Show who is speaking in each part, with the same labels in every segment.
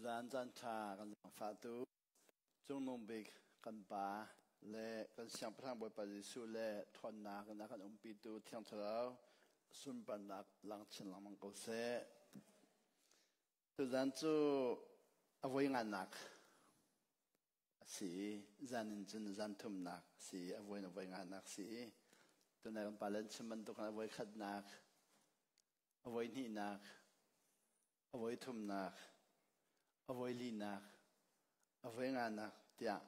Speaker 1: Tuzaan caan ṭha kan zaangfahtu Cungnung bik kan Pa le kan Siangpahrang Bawipa Jesuh le ṭhawnnak in a kan umpitu Thiang Thlarau sunparnak lang chin lengmang ko seh. Tuzaan cu a voi nganak a si i zan in cun zan thumnak a si i a voi in a voi nganak a si i tunai kan pale an chim bantuk in a voi khatnak, a voi hnihnak, a voi thumnak, a voi linak, a voi nganak tiah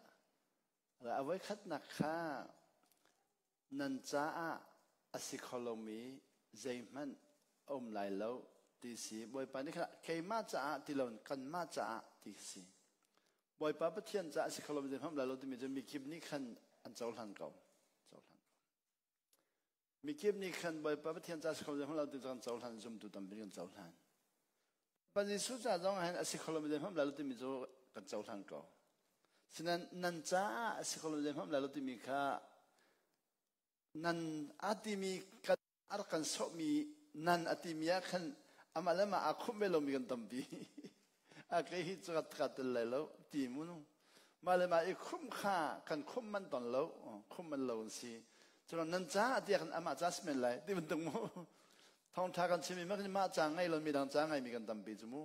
Speaker 1: a voi khatnak kha nan caah a si kho lomi zeihmanh a um lai lo ti si. Bawipa nih khan keimah caah ti loin kanmah caah ti si. Bawipa Pathian caah a si kho lomi zeihmanh um lai lo timi cu mikip nih khan an cohlan ko. Cohlan ko. Mikip nih khan Bawipa Pathian caah a si kho lomi zeihmanh um lai lo ti cu kan cohlan, zumtu tampi kan cohlan. Pa Jesuh ca zong ah hin a si kho lomi zeihmanh um lai lo timi cu kan cohlan ko. Sinain nan caah a si kho lomi zeihmanh um lai lo timi kha nan a timi kan a rak kan sawhmi nan a timi ah khan amah le mah aa khumh ve lomi kan tampi. A kei hi cu ka tel lai lo ti mu. Mah le mah i khumh kha kan khumh man ton lo, khumh man lo an si. Cun nan caah tiah khan amah ca si men lai ti bantuk mu. Thawngṭha kan chimmi mah ca ngei lo midang ca ngeimi kan tampi cu mu.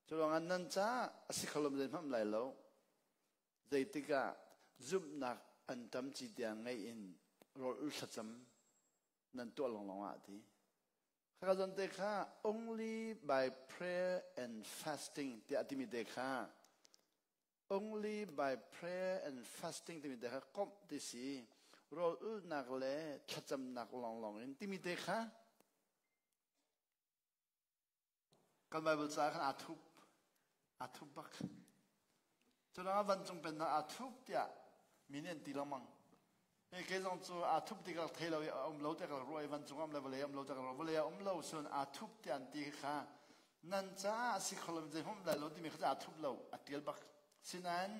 Speaker 1: Cu ruangah nan ca a si kho lo zeihmanh lai lo. Zeitik ah zumhnak an tam ci tiang ngei in rawl ul thlacam nan tuah lawnglawng ah ti. Khaka zon te kha only by prayer and fasting tiah timi te kha only by prayer and fasting timi te kha komh ti si rawl ulnak le thlacamnak lawnglawng in timi te kha kan Bible ca khan aa thup aa thup bak culang vancung pennak aa thup tiah mi nih an ti lengmang Hei kei zong cu aa thup ti ka thei lo i a um lo tiah ka ruah i vancung ah um le vawlei ah um lo tiah ka ruah. Vawlei ah um lo cun aa thup tiah an ti kha nan caah a si kho lo zeihmanh um lai lo timi kha aa thup lo a tial bak. Sinain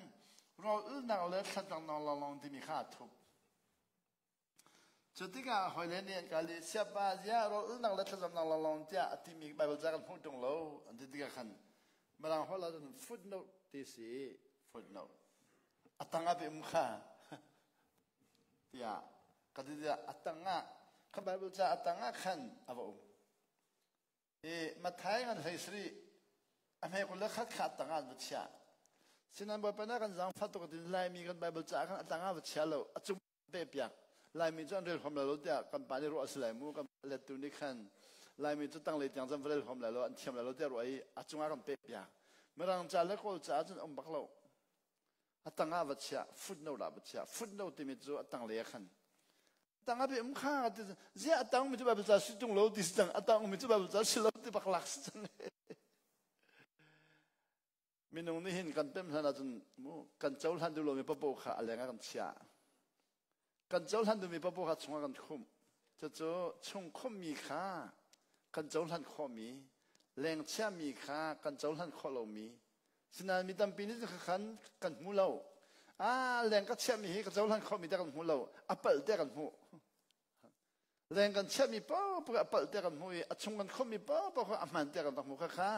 Speaker 1: rawl ulnak le thlacamnak lawnglawng timi kha aa thup. Cu tikah hawile nih an kal i siapa ziah rawl ulnak le thlacamnak lawnglawng tiah a timi Baibal ca kan hmuh ṭung lo an ti tikah khan Mirang holh ah cun footnote ti si footnote. A tang ah um kha tiah ka ti tiah a tang ah ka Bible ca a tang ah khan a va um. I Matthai ngan hlei sarih a hme kul le khat kha a tang ah an va chiah. Sinan Bawipa na kan zaangfah tuk tin Laimi kan Bible ca khan a tang ah va chia lo a cung pe piak. Laimi cu an rel huam lai lo tiah kan pa nih ruah a si lai mu kan lettu nih khan Laimi cu tanglei tiang cun va rel huam lai lo an thiam lai lo tiah ruah i a cungah kan pe piak. Mirang ca le Kawl ca cun um bak lo. A tangah va chiah, footnote ah va chiah. Footnote timi cu a tanglei ah khan. Tangah bi um kha ti ziah a tang mi cu Bible ca si tung lo ti si cang a tang mi cu Bible ca si lo ti bak lak si cang. Minung nih hin kan pem hlan ahcun mu kan cohlan duh lomi papoh kha a leng ah kan chiah. Kan cohlan duhmi papoh kha chungah kan khumh. Cucu chung khumhmi kha kan cohlan khawhmi, leng chiahmi kha kan cohlan khawh lomi. Sinain mi tampi nih khan kan hmu lo. Ah, leng ka chiahmi hi ka cohlan khawhmi te kan hmu lo. A palh te kan hmuh. Leng kan chiahmi paohpaoh a palh te kan hmuh i a chung kan khumhmi paohpaoh kha a hmaan te kan rak hmuh. Khakha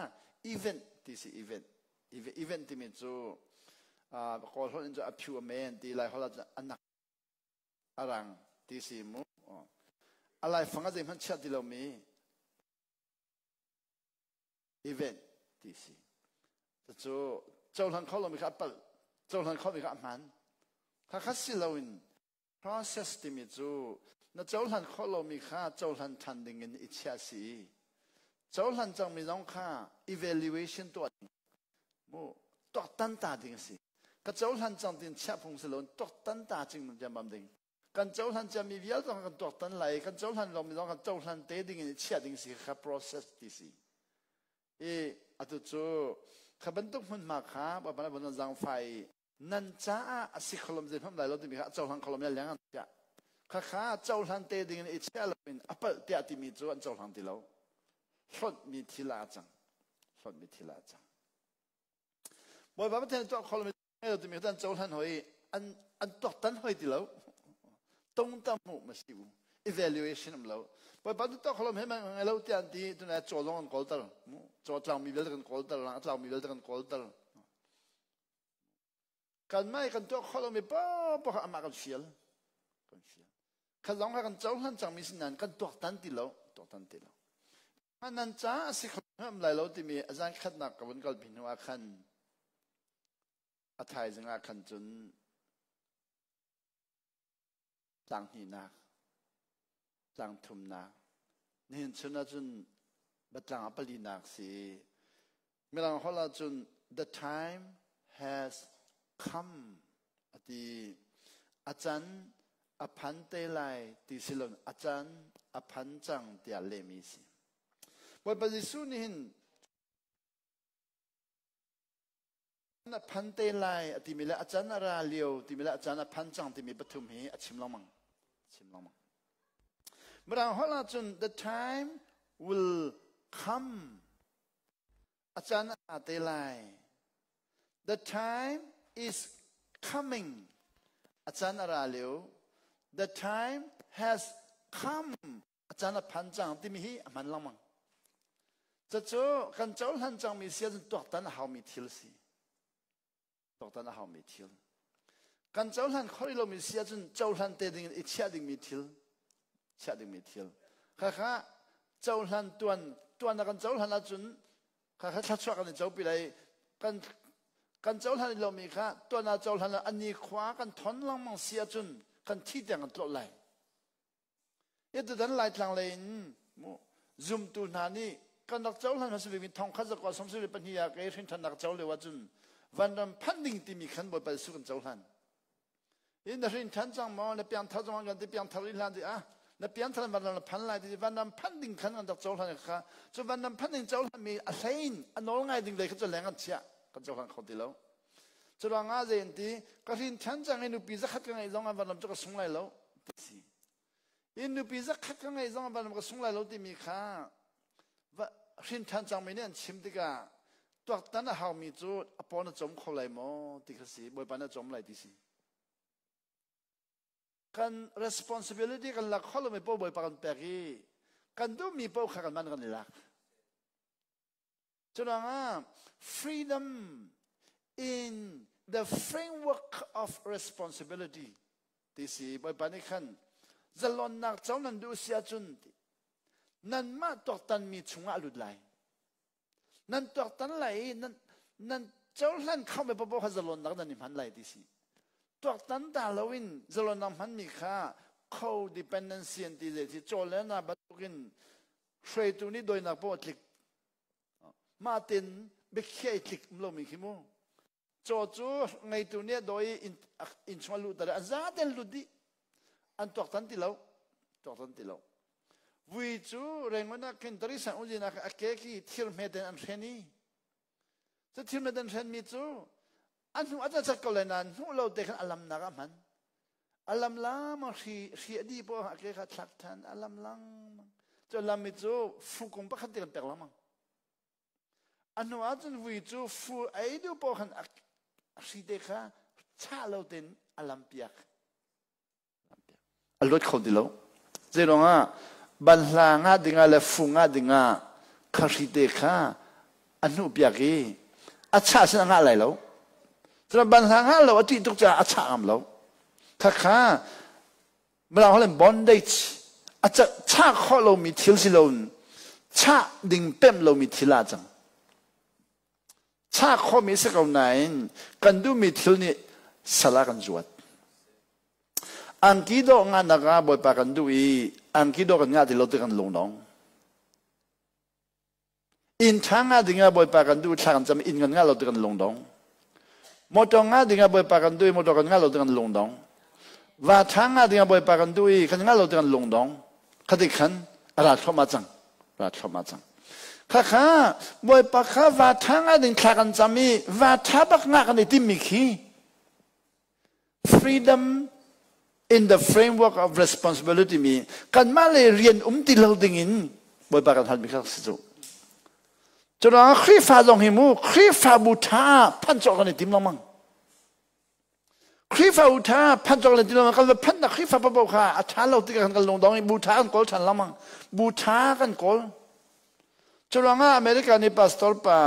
Speaker 1: event ti si event. Event timi cu Kawl holh in cu a phu a men ti Lai holh ah cun a nak a rang ti si mu. A laifang ah zeihmanh chiah ti lomi event ti si. Cucu cohlan kho lomi kha a palh, cohlan khomi kha a hmaan. Khakha si loin Process timi cu na cohlan khawh lomi kha cohlan ṭhan dingin i chiah si i cohlan cangmi zong kha evaluation tuah ding mu tuaktan ta ding a si. Ka cohlan cang tin chiah phung si loin tuaktan ta cing diamam ding. Kan cohlan ciami vialte zong kan tuaktan lai i kan cohlan lomi zong kan cohlan te ding in i chiah ding si kha process ti si. I atu cu kha bantuk hmunhma kha Bawipa nih a zaangfah i nan caah a si kholom zeihmanh lai lo timi kha a cohlang kholom ya leng an chiah khakha cohlan te ding in i chiah lo in a palh tiah timi cu an cohlang ti lo hlonhmi thil ah a cang hlonhmi thil ah a cang Bawipa Pathian tuah kholom lo timi kha an cohlan hoi an an tuaktan hoi ti lo tong ta mu ma si u. Evaluation um lo. Bawipa tu tok kholom he man ngai lo tiah an ti tuna caw zong an kawlter. Caw tlangmi vialte kan kawlter, a tlangmi vialte kan kawlter. Kan mai kan tuah khawh lomi paohpaoh amah kan fial. Kan fial. Kha zong kha kan cohlan cangmi si nain kan tuaktan ti lo. Tuaktan ti lo. Nan ca a si kho lai lo timi a zan khatnak ka vun kalpi hnu ah khan a thaizing ah khan cun tlang hnihnak, tlang thumnak, nihin chun ahcun batlang a palinak si. Mirang holh ahcun the time has come a ti. A can a phan te lai ti si lo a can a phan cang tiah lehmi si. Bawipa Jesuh nih hin a phan te lai a timi le a can a ra lio timi le a can a phan cang timi pathum hi a chim lengmang. Chim lengmang. Mirang holh ahcun the time will come. A can a te lai. The time is coming. A can a ra lio. The time has come. A can a phan cang timi hi a hman lengmang. Cucu kan cohlan cangmi si ahcun tuaktan a haumi thil si. Tuaktan a haumi thil. Kan cohlan khawh rih lomi si ahcun cohlan te ding in i chiah dingmi thil. Chiah dingmi thil. Khakha cohlan tuan tuan na kan cohlan ahcun khakha thluachuah kan i copi lai. Kan kan cohlan lomi kha tuan ah cohlan ah ani khua kan thon lengmang si ahcun kan thi tiang kan tlolh lai. Itutan Laitlang lei in zumtu hna nih kan rak cohlan hmasa bik mi thong khat zakua 72 ah kei hrinṭhannak co lio ahcun vanram phanh ding timi khan Bawipa Jesuh kan cohlan. In na hrinṭhan cang maw na piangthar zong kan ti piangthar rih hlan ti ah na piangthar vanram na phan lai ti vanram phanh ding khan kan rak cohlan kha cu vanram phanh ding cohlan mi a hlein a nawl ngai ding lei kha cu leng kan chiah kan cohlan kho ti lo. Cu ruangah zei an ti ka hrinṭhan cang i nupi zakhat ka ngeih zong ah vanram cu ka sung lai lo ti si. In nupi zakhat ka ngeih zong ah vanram ka sung lai lo timi kha hrinṭhan cangmi nih an chim tikah tuaktan a haumi cu a paw na cawm kho lai maw ti kha si Bawipa na cawm lai ti si. Kan responsibility kan lak kho lomi paoh Bawipa kan pek i kan duhmi paoh kha kan man kan i lak. Curuangah freedom in the framework of responsibility ti si Bawipa nih khan zalonnak co nan duh si ahcun nanmah tuaktanmi chungah a lut lai. Nan tuaktan lai i nan, nan cohlan khomi paoh kha zalonnak nan i hman lai ti si. Tuaktan ta loin zalonnak hmanmi kha codependency an ti zei ti caw le na bantukin hruaitu nih dawinak paoh a tlik mah tin biakhiah i tlik um lomi khi mu caw cu ngeitu nih a dawi i inn chung a luhter an zaten lut dih an tuaktan ti lo tuaktan ti lo vui cu rengon ah khin tarisan ujin ah a ke khi thir hme ten an hren i cu thir hme ten hren mi cu a hnu a chat ko lai nain hnu lo te khan a lamnak ah hman A lam lamang hri hri a dih poah a ke kha thlak than a lam langmang. Cu lam mi cu fu kung pakhat te kan pek lengmang. A hnu ahcun vui cu fu ei duh poah khan a hri te kha chah lo tein a lam piak. A luat kho ti lo. Zeiruangah banhla ngah dingah le fu ngah dingah kha hri te kha a hnuh piak i a chah sin a ngah lai lo. Cun banhla ngah lo a ṭih tuk caah a chah ngam lo. Khakha Mirang holh in bondage a chah khawh lomi thil si loin chah ding pemh lomi thil ah cang. Chah khawhmi si ko nain kan duhmi thil nih sal ah kan zuat. Angki dawh ngahnak ah Bawipa kan duh i angki dawh kan ngah ti lo ti kan lungdong. Inn ṭha ngah dingah Bawipa kan duh thla kan cam inn kan ngah lo ti kan lungdong. Motor ngah dingah Bawipa kan duh i motor kan ngah lo ti kan lungdong. Va ṭha ngah dingah Bawipa kan duh i kan ngah lo ti kan lungdong. Khati khan a ra thluahmah cang. Ra thluahmah cang. Khakha Bawipa kha va ṭha ngah ding thla kan cam i va ṭha bak ngah kan i timmi khi Freedom in the framework of responsibility mi kanmah le rian um ti lo ding in Bawipa kan halmi kha si cu. Curuangah Khrihfa zong hi mu Khrihfabu ṭha phanh cawk kan i tim lengmang. Khrihfa u tha phan cawk len ti lo kan va phanh na Khrihfa paoh kha a tha lo tikah kan lungdong i bu tha kan kawl than lengmang. Bu tha kan kawl. Curuangah America nih pastor pa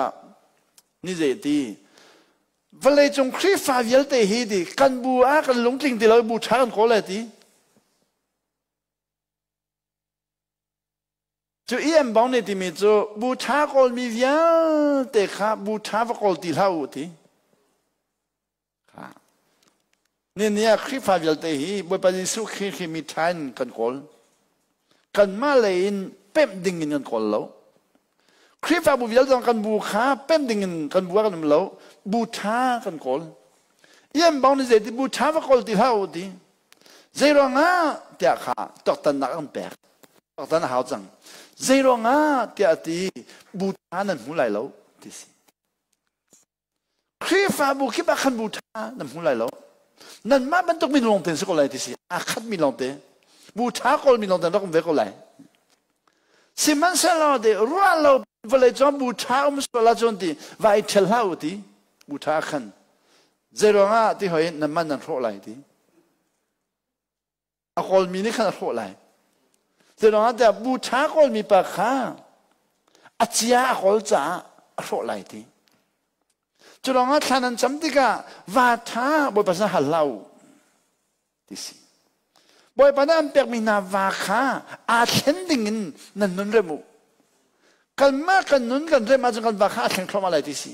Speaker 1: ni zei ti vawleicung Khrihfa vialte hi ti kan bu ah kan lungtling ti lo bu tha kan kawl lai ti. Cu EM bang nih timi cu bu ṭha kawlmi vialte kha bu ṭha va kawl ti hlah u ti. Ni ni ah Khrihfa vialte hi Bawipa Jesuh Khrih hi mi ṭha in kan kawl. Kanmah lei in pemh ding in kan kawl lo. Khrihfabu vialte zong kan bu kha pemh ding in kan bu ah kan um lo. Bu ṭha kan kawl. EM bang nih zeiti bu ṭha va kawl ti hlah u ti. Zeiruangah tiah kha tuaktannak an pek. Tuaktan a hau cang. Zeiruangah tiah a ti bu ṭha nan hmu lai lo ti si. Khrihfabu kip ah khan bu ṭha nan hmu lai lo. Nanmah bantuk mi lawng te si ko lai ti si. Aa khat mi lawng te. Bu ṭha kawl mi lawng te rak um ve ko lai. Sihmanhsehlaw ti ruah lo vawlei cung bu ṭha um sual ahcun ti va i ṭhel hlah u ti bu ṭha khan Zeiruangah ti hoi nan man nan hrawh lai ti. A kawlmi nih khan a hrawh lai. Zeiruangah tiah bu ṭha kawlmi pa kha a cia a kawl caah a hrawh lai ti. Cu ruangah thla nan cam tikah va ṭha Bawipa sin hal hlah u ti si. Bawipa nih an pekmi hna va kha aa thlen ding in nan nun rem u. Kanmah kan nun kan rem ahcun kan va kha aa thleng thluahmah lai ti si.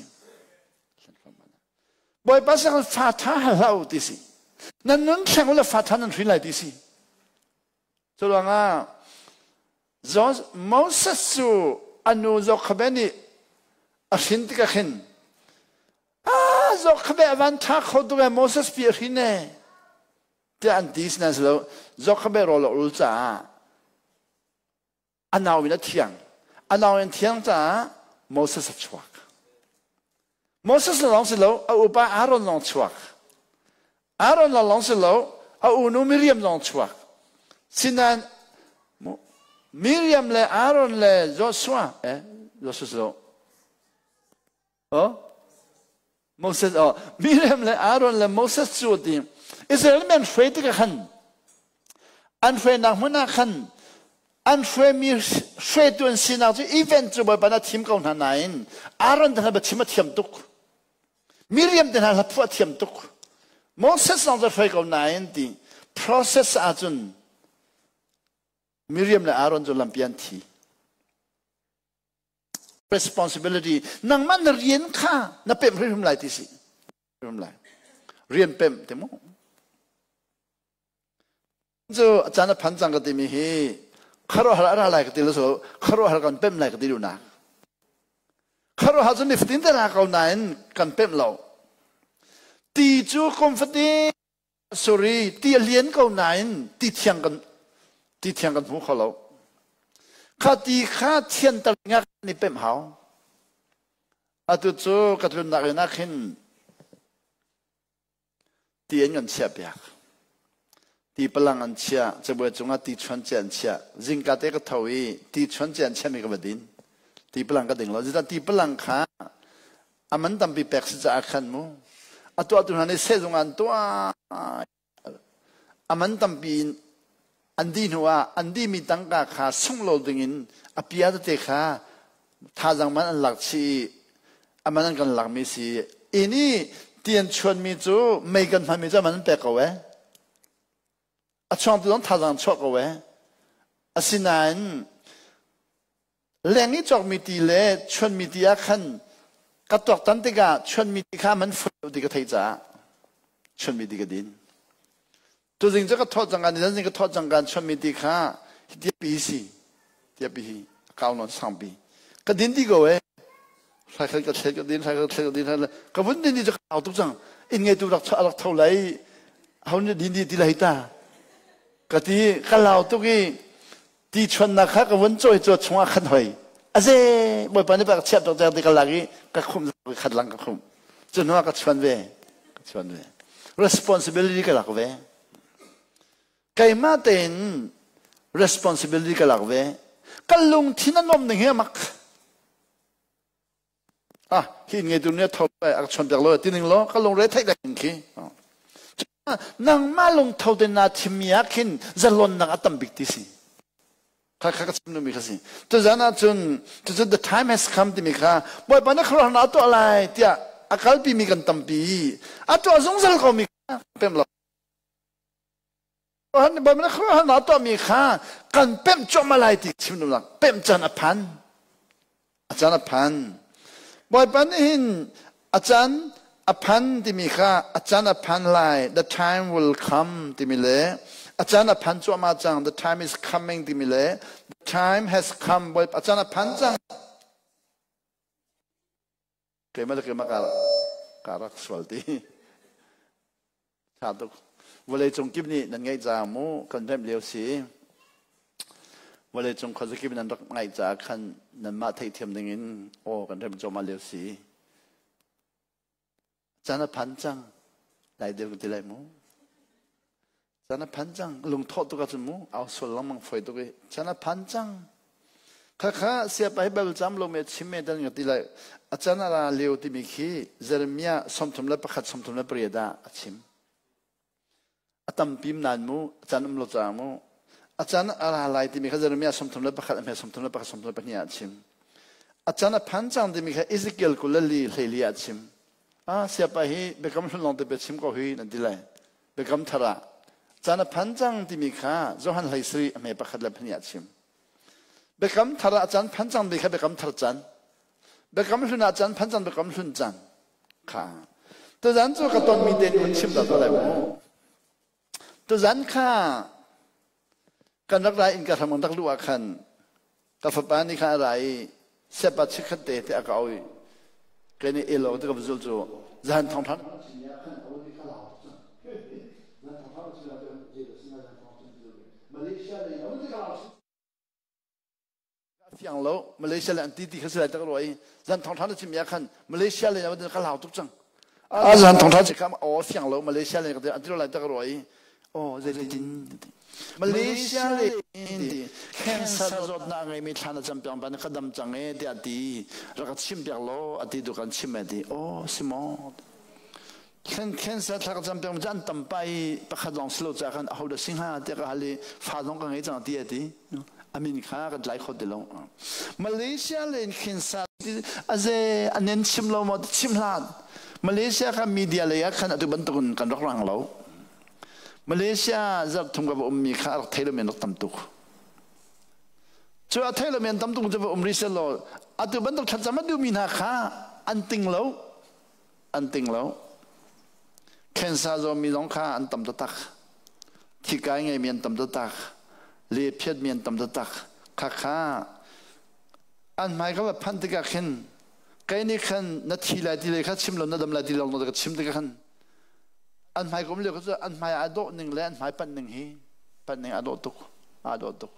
Speaker 1: Bawipa sin fa ṭha hal hlah u ti si. Nan nun thleng u le fa ṭha nan hrin lai ti si. Cu ruangah Moses cu a nu Jochebed nih a hrin tikah khin ah Jochebed a van ṭha kho tuk ee Moses pi a hrin ee tiah an ti sihmanhsehlaw Jochebed rawl a ul caah A nau in a thiang. A nau in thiang caah Moses a chuak. Moses lawng si lo, a upa Aaron lawng chuak. Aaron lawng si lo, a unu Miriam lawng chuak. Sinan Miriam le Aaron le Joshua, eh, Joshua si lo. Oh, Moses oh Miriam le Aaron le Moses cu ti Israel mi an hruai tikah khan an hruainak hmun ah khan an hruaimi hruaitu an sinak cu event cu Bawipa na thim ko hna nain Aaron te hna biachim a thiam tuk Miriam te hna hla phuah a thiam tuk Moses zong cu hruai ko nain ti process ahcun Miriam le Aaron cu lampi an thi Responsibility nangmah na rian kha na pemh hrimhrim lai ti si hrimhrim lai rian pemh ti mu cu a caan a phan cang ka timi hi khuaruahhar a ra lai ka ti lo so khuaruahhar kan pemh lai ka ti duhnak khuaruahhar cu nifatin te ra ko nain kan pemh lo ti cu kum fatin Sorry, ti a lian ko nain ti thiang kan ti thiang kan hmu kho lo. Kha ti kha thianter dingah kan i pemh hau. Atu cu ka tlunnak inn ah khin ti an kan chiah piak. Ti palang an chiah, cabuai cungah ti chuan cia an chiah. Zingka te ka tho i ti chuan cia an chiahmi ka va din. Ti palang ka ding lo. Zeicah ti palang kha A man tampi pek si caah khan mu a tuahtu hna nih sehzung ah an tuah. A man tampi in an dih hnu ah an dihmi tangka kha sungh lo dingin a pia tete kha thazaang man an lak chih i a man an kan lakmi si. Inn i ti an chuanmi cu mei kan hmanmi cu a man an pek ko ee. A chuangtu zong thazaang chuah ko ee. Asinain Leng i cawkmi ti le chuanmi ti ah khan ka tuaktan tikah chuanmi ti kha man fawi ti ka theih caah chuanmi ti ka din. Tuzing cu ka thawh cang kan zing ka thawh cang kan chuanmi ti kha hi tiapi hi si tiapi hi a kau nawn sangpi ka din ti ko eh hrai khat ka thlet ka din hrai khat ka thlet ka din hrai ka vun din ti cu ka kau tuk cang inn ngeitu rak rak tho lai ho nih din di ti lai ta ka ti ka lau tuk i Ti chuannak kha ka vun cawi cu chungah khan hoi. Aze Bawipa nih ka chiah tuk ti ka lak i ka khum khat lang ka khum. Cu hnu ah ka chuan ve. Ka chuan ve. Responsibility ka lak ve. Keimah tein responsibility ka lak ve. Ka lungthin a nuam ning hi a mak. Ah, hi ngeitu nih a tho lai, a ka chuan piak lo ti ning law ka lungre theih ding khi. Nangmah lungtho te naa thimmi ah khin zalonnak a tam bik ti si. Kha kha ka chim duhmi kha si. Tuzan ahcun cucu the time has come timi kha Bawipa na khuaruahnak a tuah lai tiah a kalpimi kan tampi. A tuah zungzal komi kha pem lo. Bawipa na khuaruahnak a tuahmi kha kan pemh cuahmah lai ti chim duhnak pemh caan a phan. A caan a phan. Bawipa nih hin a caan a phan timi kha a caan a phan lai, the time will come timi le a caan a phan cuahmah cang, the time is coming timi le the time has come, Bawipa a caan a phan cang. Keimah le keimah ka rak sual ti. Tha tuk. Vawlei cung kip nih nan ngaih caah mu kan remh lio si. Vawlei cung khuazakip nan rak ngaih caah khan nanmah theihthiam ding in aw kan remh cuahmah lio si. Caan a phan cang. Lai deuh kan ti lai mu. Caan a phan cang. Lungthawh tuk ahcun mu au sual lengmang fawi tuk i caan a phan cang. Khakha siapa hi Bible cam lo me chim me dan ka ti lai. A caan a ra lio timi khi Jeremiah 31 38 ah a chim. A tampim nan mu, a caan um lo caah mu. A caan a ra lai timi kha Jeremiah 31 a hme 31 32 ah a chim. A caan a phan cang timi kha Ezekiel 24 hleili ah a chim. Ah siapa hi biakam hlun lawng te pe chim ko hi nan ti lai. Biakam thar ah caan a phan cang timi kha Johan hlei sari a hme pakhat le pahnih ah chim. Biakam thar ah caan phan cang mi kha biakam thar caan. Biakam hlun ah caan phan cang biakam hlun caan kha. Tuzan cu ka tonmi te in chim ta lai mu. Tuzan kha kan rak ra in ka hram rak luh ah khan ka fapa nih khan a ra i sepa chikkhat te te a ka au i kai nih elo te ka va zul cu zahan thong than Fiang lo Malaysia le an ti ti kha si lai tak rua i zan thong tha na chim ya khan Malaysia le na ka lau tuk cang a zan thong tha chi kha aw fiang lo Malaysia le an ti lai tak rua i oh zeitin Malaysia le cancer zawtnak ngeimi thla na cam piak ban ka dam cang e tiah ti rak ka chim piak lo ati tu kan chim e ti oh si maw Cancer thla ka cam piak mi an tam pa i pakhat lawng si lo ca khan aho dah si hnga tiah ka hal i fa zong ka ngei cang ti a ti. Amin kha kan tlai kho ti lo. Malaysia le in cancer aze anen chim lo maw chim hlan. Malaysia kha media lei ah khan atu bantukin kan rak rang lo. Malaysia zarh thum ka va ummi kha a rak thei lomi an rak tam tuk. Cu a thei lomi an tam tuk cu va um rih seh law atu bantuk thlacam a duhmi hna kha an ting lo. An ting lo. Cancer zawmi zong kha an tam taktak. Thikai ngeimi an tam taktak. Le phiatmi an tam taktak. Khakha an hmai ka va phanh tikah khin kei nih khan na thi lai ti le kha chim lo na dam lai ti lo ka chim tikah khan an hmai kum lio kha cu an hmai aa dawh ning le an hmai panh ning hi panh ning aa dawh tuk aa dawh tuk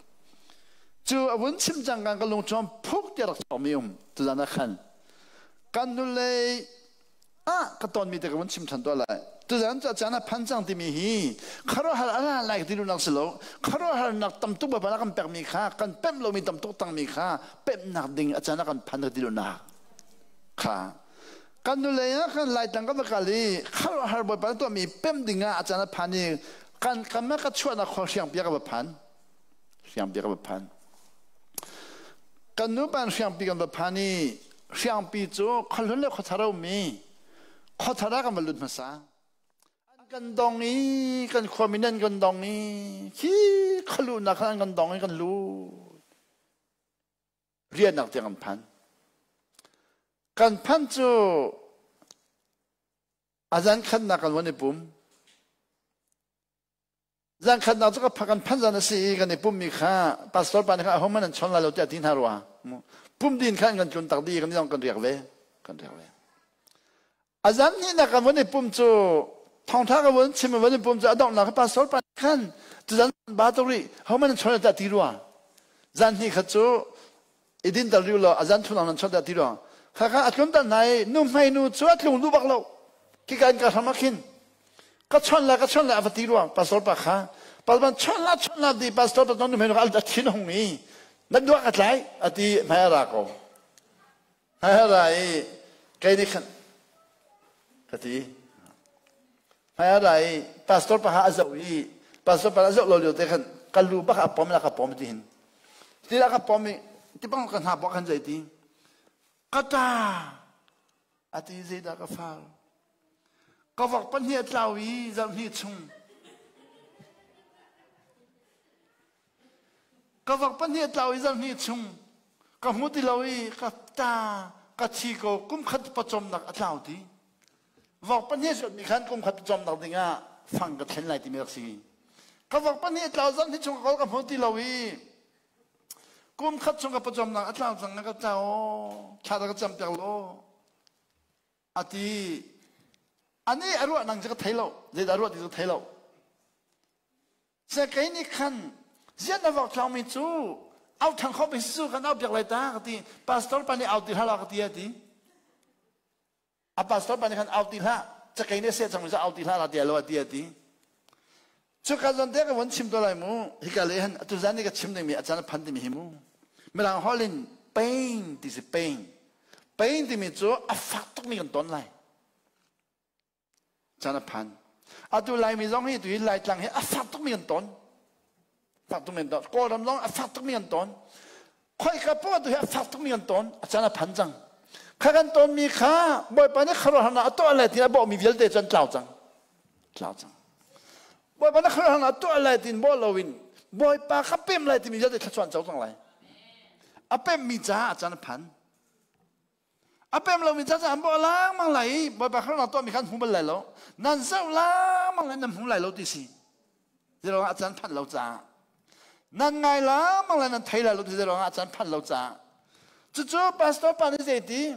Speaker 1: cu a vun chim cang kan ka lung chuam phuk ti rak chuakmi um tuzan ah khan Kan hnulei ah ka tonmi te ka vun chim ṭhan tuah lai. Tuzan cu a caan a phan cang timi hi khuaruahhar a la lai ti duhnak si lo. Khuaruahharnak tam tuk Bawipa kan pekmi kha kan pemh lomi tam tuk tangmi kha pemhnak ding a caan a kan phan ti duhnak kha. Kan hnulei ah kan Laitlang kan va kal i khuaruahhar Bawipa na tuahmi pemh ding ah a caan a phan i kan kam ah ka chuahnak khua hriangpi ah ka va phan. Hriangpi ka va phan. Kan nu pan hriangpi kan va phan i hriangpi cu khuahlun le khuathar a um i khuathar ah kan va lut hmasa. An kan dong i kan khuami nih an kan dong i khi khualuhnak khan an kan dong i kan lut. Riahnak tiang kan phan. Kan phan cu a zan khatnak kan van i pum. Zan khatnak cu ka kan phan zan a si i kan i pummi kha pastor pa nih khan ahohmanh an chawn lai lo tiah a ti hna rua. Pum din khan kan tlun tak dih kan kan riak ve. Kan riak ve. A zan hnihnak kan vun i pum cu thawngtha ka vun chim vun i pum cu a donghnak kha pastor pa khan tuzan ba tuk rih hohmanh an chawn lai tiah a ti rua. Zan hnih khat cu i din tal riu law a zan thunang nan chawt dah ti ruang khakha a tlun tal hna i nu hmei nu cu a tlung duh bak lo khika in ka hram ah khin ka chon la ka chon la a va ti ruang pastor pa kha pastor pa chon la chon la ti pastor pa nu hmei nu a thin hung i na duak a tlai a ti hmai a ra ko hmai a ra i kei nih khan ka ti. Hmai a ra i pastor pa kha a zoh i pastor pa a zoh lo lio te khan ka lu bak a pom la ka pom ti hin. Ti la ka pom i ti bang ka hna bak khan zei ti. Ka ta a ti zeidah ka fal. Ka vok pahnih a tlau i zarhhnih chung. Ka vok pahnih a tlau i zarhhnih chung ka hmu ti lo i ka ta ka thi ko kum khat pawcawmnak a tlau ti. Vok pahnih zuatmi khan kum khat pawcawmnak dingah fang ka thlen lai timi rak si. Ka vok pahnih a tlau zarhhnih chung ka kawl ka hmu ti lo i kum khat chung ka pawcawmnak a tlau cang ka tlau thla ka cam piak law a ti. Ani a ruah nang cu ka thei lo zeidah a ruah ti cu thei lo. Cakei nih khan zian na vok thlangmi cu au thang kho mi su kan au piak lai ta ka ti. Pastor pa nih au ti hlah ka ti a ti. A pastor pa nih khan au ti hlah. Cakei nih seh cang mi cu au ti hlah la ti lo a ti a ti. Cuka zon te ka von chim to lai mu. Hika le han atu zan ni ka chim dingmi a caan a phan timi hi mu. Mirang holh in pain ti si pain. Pain timi cu a fak tukmi kan ton lai. Caan a phan. Atu Laimi zong hi tu hi Laitlang hi a fak tukmi kan ton. Fak tukmi kan ton. Kawlram zong a fak tukmi kan ton. Khoika poah tu hi a fak tukmi kan ton. A caan a phan cang. Kha kan tonmi kha Bawipa nih khuaruahharnak a tuah lai ti a bawhmi vialte cu an tlau cang. Tlau cang. Bawipa nih khuaruahharnak a tuah lai tiin bawh loin Bawipa kha pem lai timi vialte thluachuah an co cang lai. A pemmi caah a caan a phan. A pem lomi ca an bawh lengmang lai i Bawipa khrihnak tuahmi kha an hmu bal lai lo. Nan zoh lengmang lai nan hmu lai lo ti si. Zeiruangah a caan phanh lo caah. Nan ngai lengmang lai nan thei lai lo ti zeiruangah a caan phanh lo caah. Cucu pastor pa nih zei ti?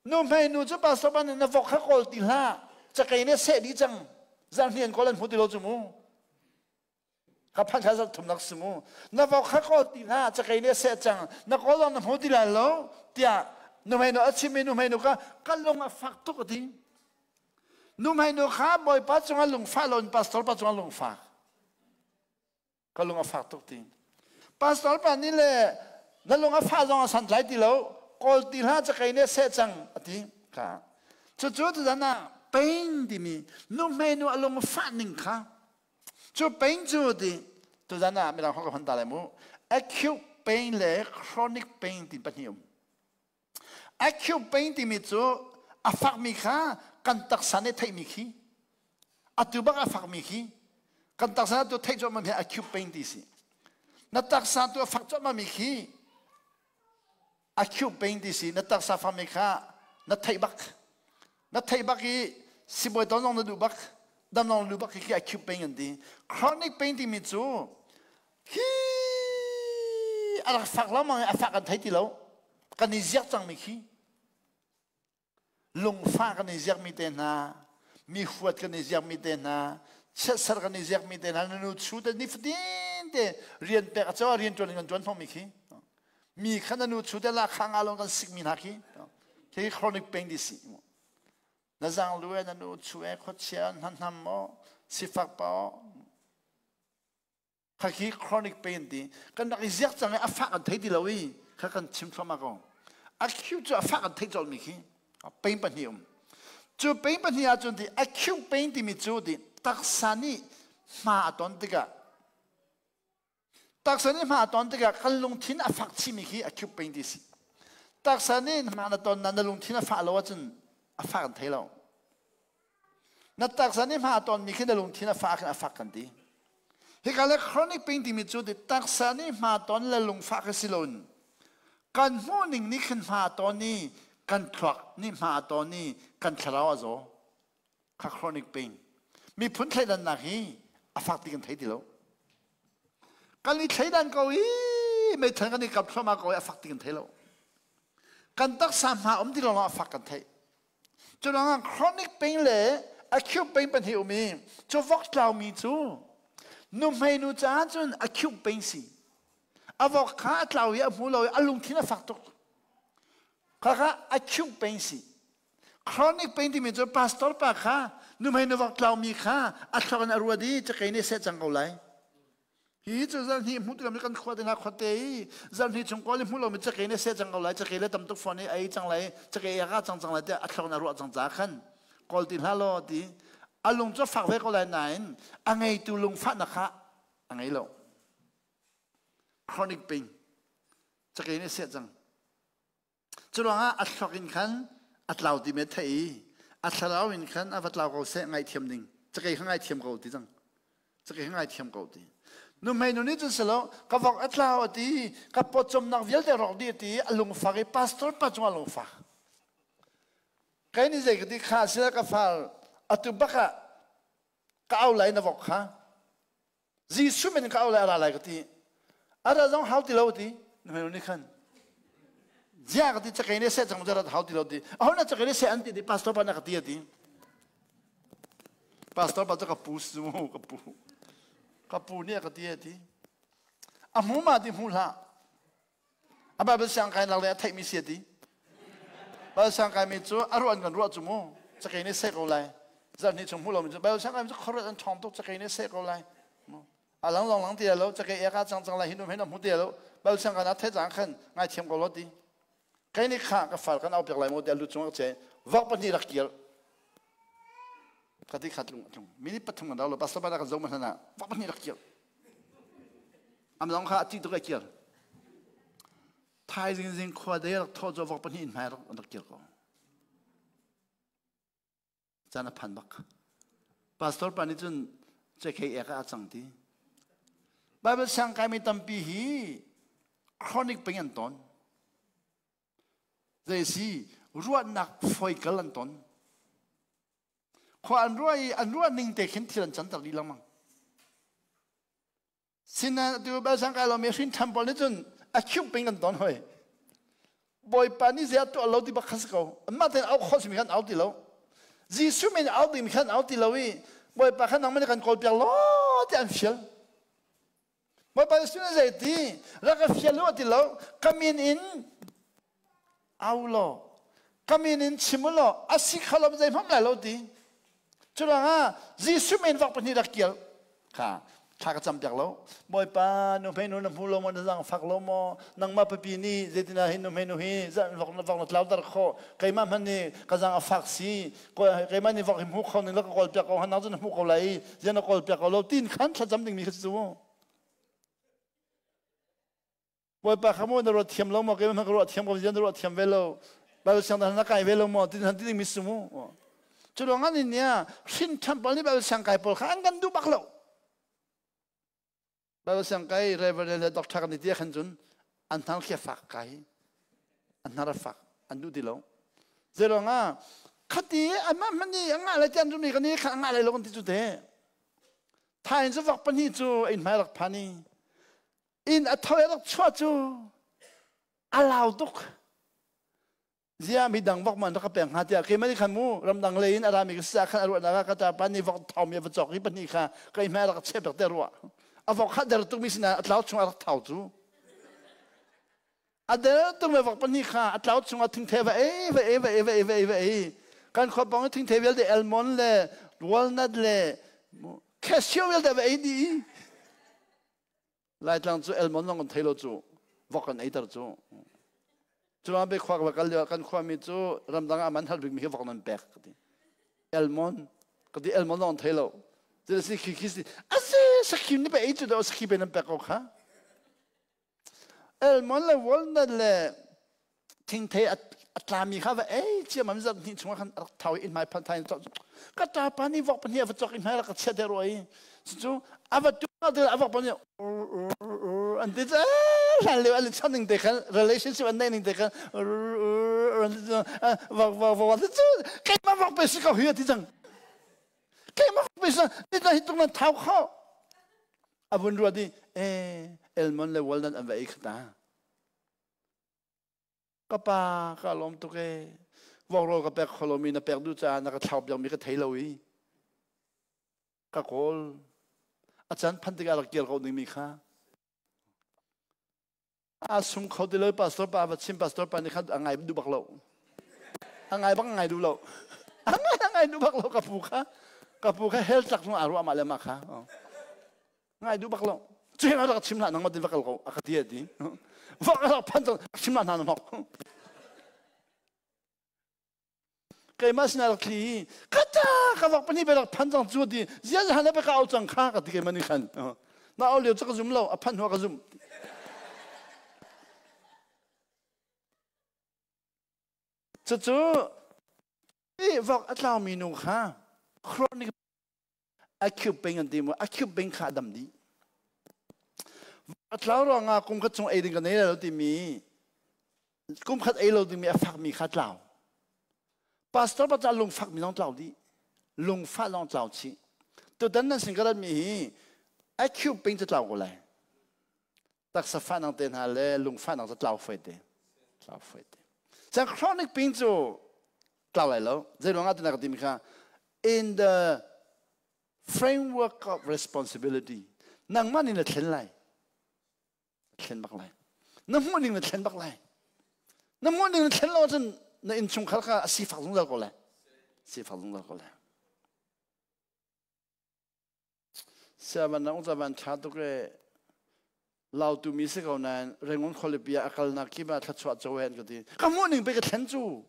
Speaker 1: Nu hmei nu cu pastor pa nih na vok kha kawl ti hlah. Cakei nih seh dih cang. Zarhni an kawl an hmu ti lo cu mu. Ka phan kha zarh thumnak si mu. Na vok kha kawl ti hlah, cakei nih a seh cang. Na kawl lawng na hmu ti lai lo, tiah nuhmeinu a chimmi nuhmeinu kha ka lung a fak tuk a ti. Nuhmeinu kha Bawipa cungah lungfah loin pastor pa cungah lungfak. Ka lung a fak tuk ti. Pastor pa nih le na lung a fah zong a santlai ti lo, kawl ti hlah cakei nih a seh cang a ti. Kha. Cucu tuzan ah pain timi nuhmeinu a lung fah ning kha Cu pain cu ti tuzan ah mirang holh ka hman ta lai mu. Acute pain le chronic pain ti pahnih um. Acute pain timi cu a fakmi kha kan taksa nih theihmi khi atu bak a fakmi khi kan taksa tu theih cuahmah mi acute pain ti si. Na taksa tu a fak cuahmah mi khi acute pain ti si. Na taksa fakmi kha na theih bak. Na theih bak i sibawi ton zong na duh bak, dam zong na duh bak khi acute pain an ti. Chronic pain timi cu hi a rak fak lengmang i a fak kan thei ti lo. Kan i ziak cangmi khi lungfah kan i ziakmi te hna, mi huat kan i ziakmi te hna, chiatser kan i ziakmi te hna, na nu chu te nifatin te rian pek a caw rian ṭuan in kan ṭuan hnawhmi khi. Mi kha na nu chu te la kha nga lawng kan sikmi hna khi. Khi chronic pain ti si. Na zang lu e na nu chu e khuachia na hnam o sifak pa o kha khi chronic pain ti kan rak i ziak cang i a fak kan thei ti lo i kha kan chim thluahmah ko. Acute cu a fak kan theih colmi khi pain pahnih um. Cu pain pahnih ahcun ti acute pain timi cu ti taksa nih hma a ton tikah Taksa nih hma a ton tikah kan lungthin a fak chihmi khi acute pain ti si. Taksa nih hma na ton na na lungthin a fah lo ahcun a fak an thei lo. Na taksa nih hma a tonmi khi na lungthin a fah khin a fak kan ti. Hika le chronic pain timi cu ti taksa nih hma ton le lungfah khi si loin kan hmuhning nih khin hma a ton i kan thluak nih hma a ton i kan thlarau a zaw. Kha chronic pain. Miphun thleidannak hi a fak ti kan thei ti lo. Kan i thleidan ko i meithal kan i kap thluahmah ko i a fak ti kan thei lo. Kan taksa hma um ti lo a fak kan theih. Cu ruangah chronic pain le acute pain pahnih um i cu vok tlaumi cu nuhmei nu caah cun acute pain si. A vok kha a tlau i a hmu lo i a lungthin a fak tuk. Khakha acute pain si. Chronic pain timi cu pastor pa kha nuhmei nuvak tlaumi kha a thluak in a ruat i cakei nih seh cang ko lai. Hi cu zarhnih hmuh tikam kan khua te hna khuate i zarhnih chung kawl i hmuh lomi cakei nih seh cang ko lai cakei le tam tuk fawn i a ei cang lai cakei a ka cang cang lai tiah a thluak in a ruah cang caah khan kawl ti hlah law ti. A lung cu fak ve ko lai nain a ngeitu lungfahnak kha a ngei lo. Chronic pain. Cakei nih seh cang. Curuangah a thluak in khan a tlau ti me theih i a thlarau in khan a va tlau ko seh ngaihthiam ding. Cakei kha ngaithiam ko ti cang. Cakei kha ngaithiam ko ti. Nuhmei nu nih cun silo ka vok a tlau a ti ka pawcawmnak vialte rawk dih a ti a lungfak i pastor pa cungah lungfak. Kai nih zei ka ti kha sila ka far atu bak ah ka au lai na vok kha Jesuh min ka au lai a ra lai ka ti. A ra zong hau ti lo ti. Na nih khan. Zia ka ti cakei ne seh cang rat hau ti lo ti. Aho na cakei ne seh an ti ti pastor pa na ka ti a ti. Pastor pa cu ka pu su ka pu. Ka pu nih a ka ti a ti. A hmu ma ti hmu hlah. A Bible siang kai nak le a theihmi si a ti. Bible siang kai mi cu a ruah an kan ruah cu mu. Cakei nih seh ko lai. Zarh hnih chung hmu lomi cu Bible siang kai mi cu khuaruat an ṭhawng tuk cakei nih seh ko lai. A lang long lang ti lo cakei ek ah cang cang lai hin um hin hmu ti lo. Bible siang kai na theih cang khan ngaithiam ko lo ti. Kai nih kha ka fal kan au piak lai mu ti a lu cung a che. Vok pahnih rak kir. Ka ti khat lung tlung. Minute pathum kan rau lo pastor pa ka zo man hna vok pahnih rak kir. Am zong kha a ṭih tuk a kir. Thaizing zing khua dei rak thawh cu vok pahnih in hmai rak rak kir ko. Caan a phan bak. Pastor pa nih cun cekei ek ah a cang ti. Bible siang kaimi tampi hi chronic peng an ton. Zei si ruahnak foikal an ton. Khua an ruah i an ruah ning te khin thil an canter dih lengmang. Sinain atu bel sang kai lomi hrin ṭhan pawl nih cun a khiuh ping kan ton hoi. Bawipa nih zei a tuah lo ti bak kha si ko. Anmah tein au khawh simi khan au ti lo. Jesuh min au ding khan au ti lo i Bawipa khan nangmah nih kan kawlpiak law ti an fial. Bawipa Jesuh nih zei ti rak ka fial u ti lo. Ka min in au law ka min in chim u law a si kho lo zei hmam lai lo ti. Curuangah Jesuh men vak pahnih rak kial kha thla ka cam piak lo. Bawipa nu hmei nu na hmu lo maw na zang fak lo maw nangmah papi nih zeitinah hin nu hmei nu hi vok na vok na tlauter khawh keimah hmanh nih ka zang a fak si keimah nih vok hi hmu kho ning la ka kawl piak ko nang cu na hmu ko lai zian na kawl piak ko lo tin khan thlacam dingmi kha cu Bawipa kha maw na ruat thiam lo maw keimah ka ruah thiam ko zian na ruah thiam ve lo Bible siang na kai ve lo maw tin han ti ding mi si mu cu ruang ah nin nia hrin ṭhan pawl nih Bible siang kai pawl kha an kan duh bak lo Bible siang kai reverend le doctor kan ti khan cun an hnar khi fak kai an hnar a fak an duh ti lo zei ah khati anmah hmanh nih a ngah lai ti an zumh i kan i kha a ngah lai lo kan ti cu te thain cu vok pahnih cu inn hmai rak phan i inn a tho rak chuah cu a lau tuk zia mi dang vok man rak ka pek hnga tiah keimah nih khan mu ramdang lei in a rami ka si khan a ruahnak ah ka ta pa nih vok thau mi a va cawk i pahnih kha ka i hmai rak chep rak te ruah a vok kha der tuk mi sinah a tlau chung a rak thau cu a der tuk mi vok pahnih kha a tlau chung ah thingthe va ei va ei va ei va ei va ei va ei kan khua pawng i thingthe vialte almond le walnut le cashew vialte va ei dih Laitlang cu elmon zong kan thei lo cu vok kan eiter cu. Cu ah khua ka kal lio kan khuami cu ramdang ah man hal bikmi hi vok nan pek ka ti. Elmon ka ti elmon zong thei lo. Zil si khi khi si asi sakhi ni pe ei cu do sakhi pe nan pek ko kha. Elmon le walnut le thingthei a tlami kha va ei ciammam zarh hnih chungah khan rak thau i inn hmai phan thai ka ṭa pa nih vok pahnih a va cawk i hmai rak ka chiat rua i cu a va tu a vok pahnih an ti hlan lio an chan ning te khan relationship an neih ning te khan vok vok vok cu keimah vok pe si ko hi a ti cang keimah vok pe si ni hi tung nan thau kho a vun ruat i e elmon le walnut an va ei khata Ka pa ka lawm tuk ee. Vok ka pek kho lomi na pek duh caah na ka thlauh piakmi ka thei lo i ka kawl. A caan phanh tikah rak kir ko dingmi kha. A sung kho ti lo pastor pa va chim pastor pa nih khan a ngai duh bak lo. A ngai bak ngai duh lo. A ngai a ngai duh bak lo ka pu kha. Ka pu kha hell tlak zong aa ruah mah le mah kha. Ngai duh bak lo cuheng rak chim hlah nangmah tin va kal ko a ka ti a ti va rak phan cang chim hlah hna na hnok keimah sinah rak thli ka ta. Ka vok pani be rak phan cang cu ti. Zia han be ka au cang kha ka ti ke mani khan. Na au lio cu ka zum lo, a phan hua ka zum. Cucu i vok a tlaumi nu kha chronic acute pain an ti mu acute pain kha a dam dih. A tlau ruangah kum khat chung ei ding ka nei lo timi kum khat ei lo dingmi a fakmi kha tlau. Pastor pa ca lungfakmi zong tlau dih. Lungfah zong tlau chih. Tutan nan sin ka ratmi hi acute pain cu tlau ko lai. Taksa fahnak te hna le lungfahnak cu tlau fai te. Tlau fai te. Cang chronic pain cu tlau lai lo. Zei ruangah tina ka timi kha in the framework of responsibility nangmah nih na thlen lai. Thlen bak lai. Na hmuh ning na thlen bak lai. Na hmuh ning na thlen lo ahcun na innchungkhar kha a sifak zungzal ko lai. Sifak zungzal ko lai. Siavan na ungca van ṭha tuk e lautu mi si ko nain Rangoon khualipi ah a kalnak kip ah thluachuah co hen ka ti. Ka hmuh ning pe ka thlen cu.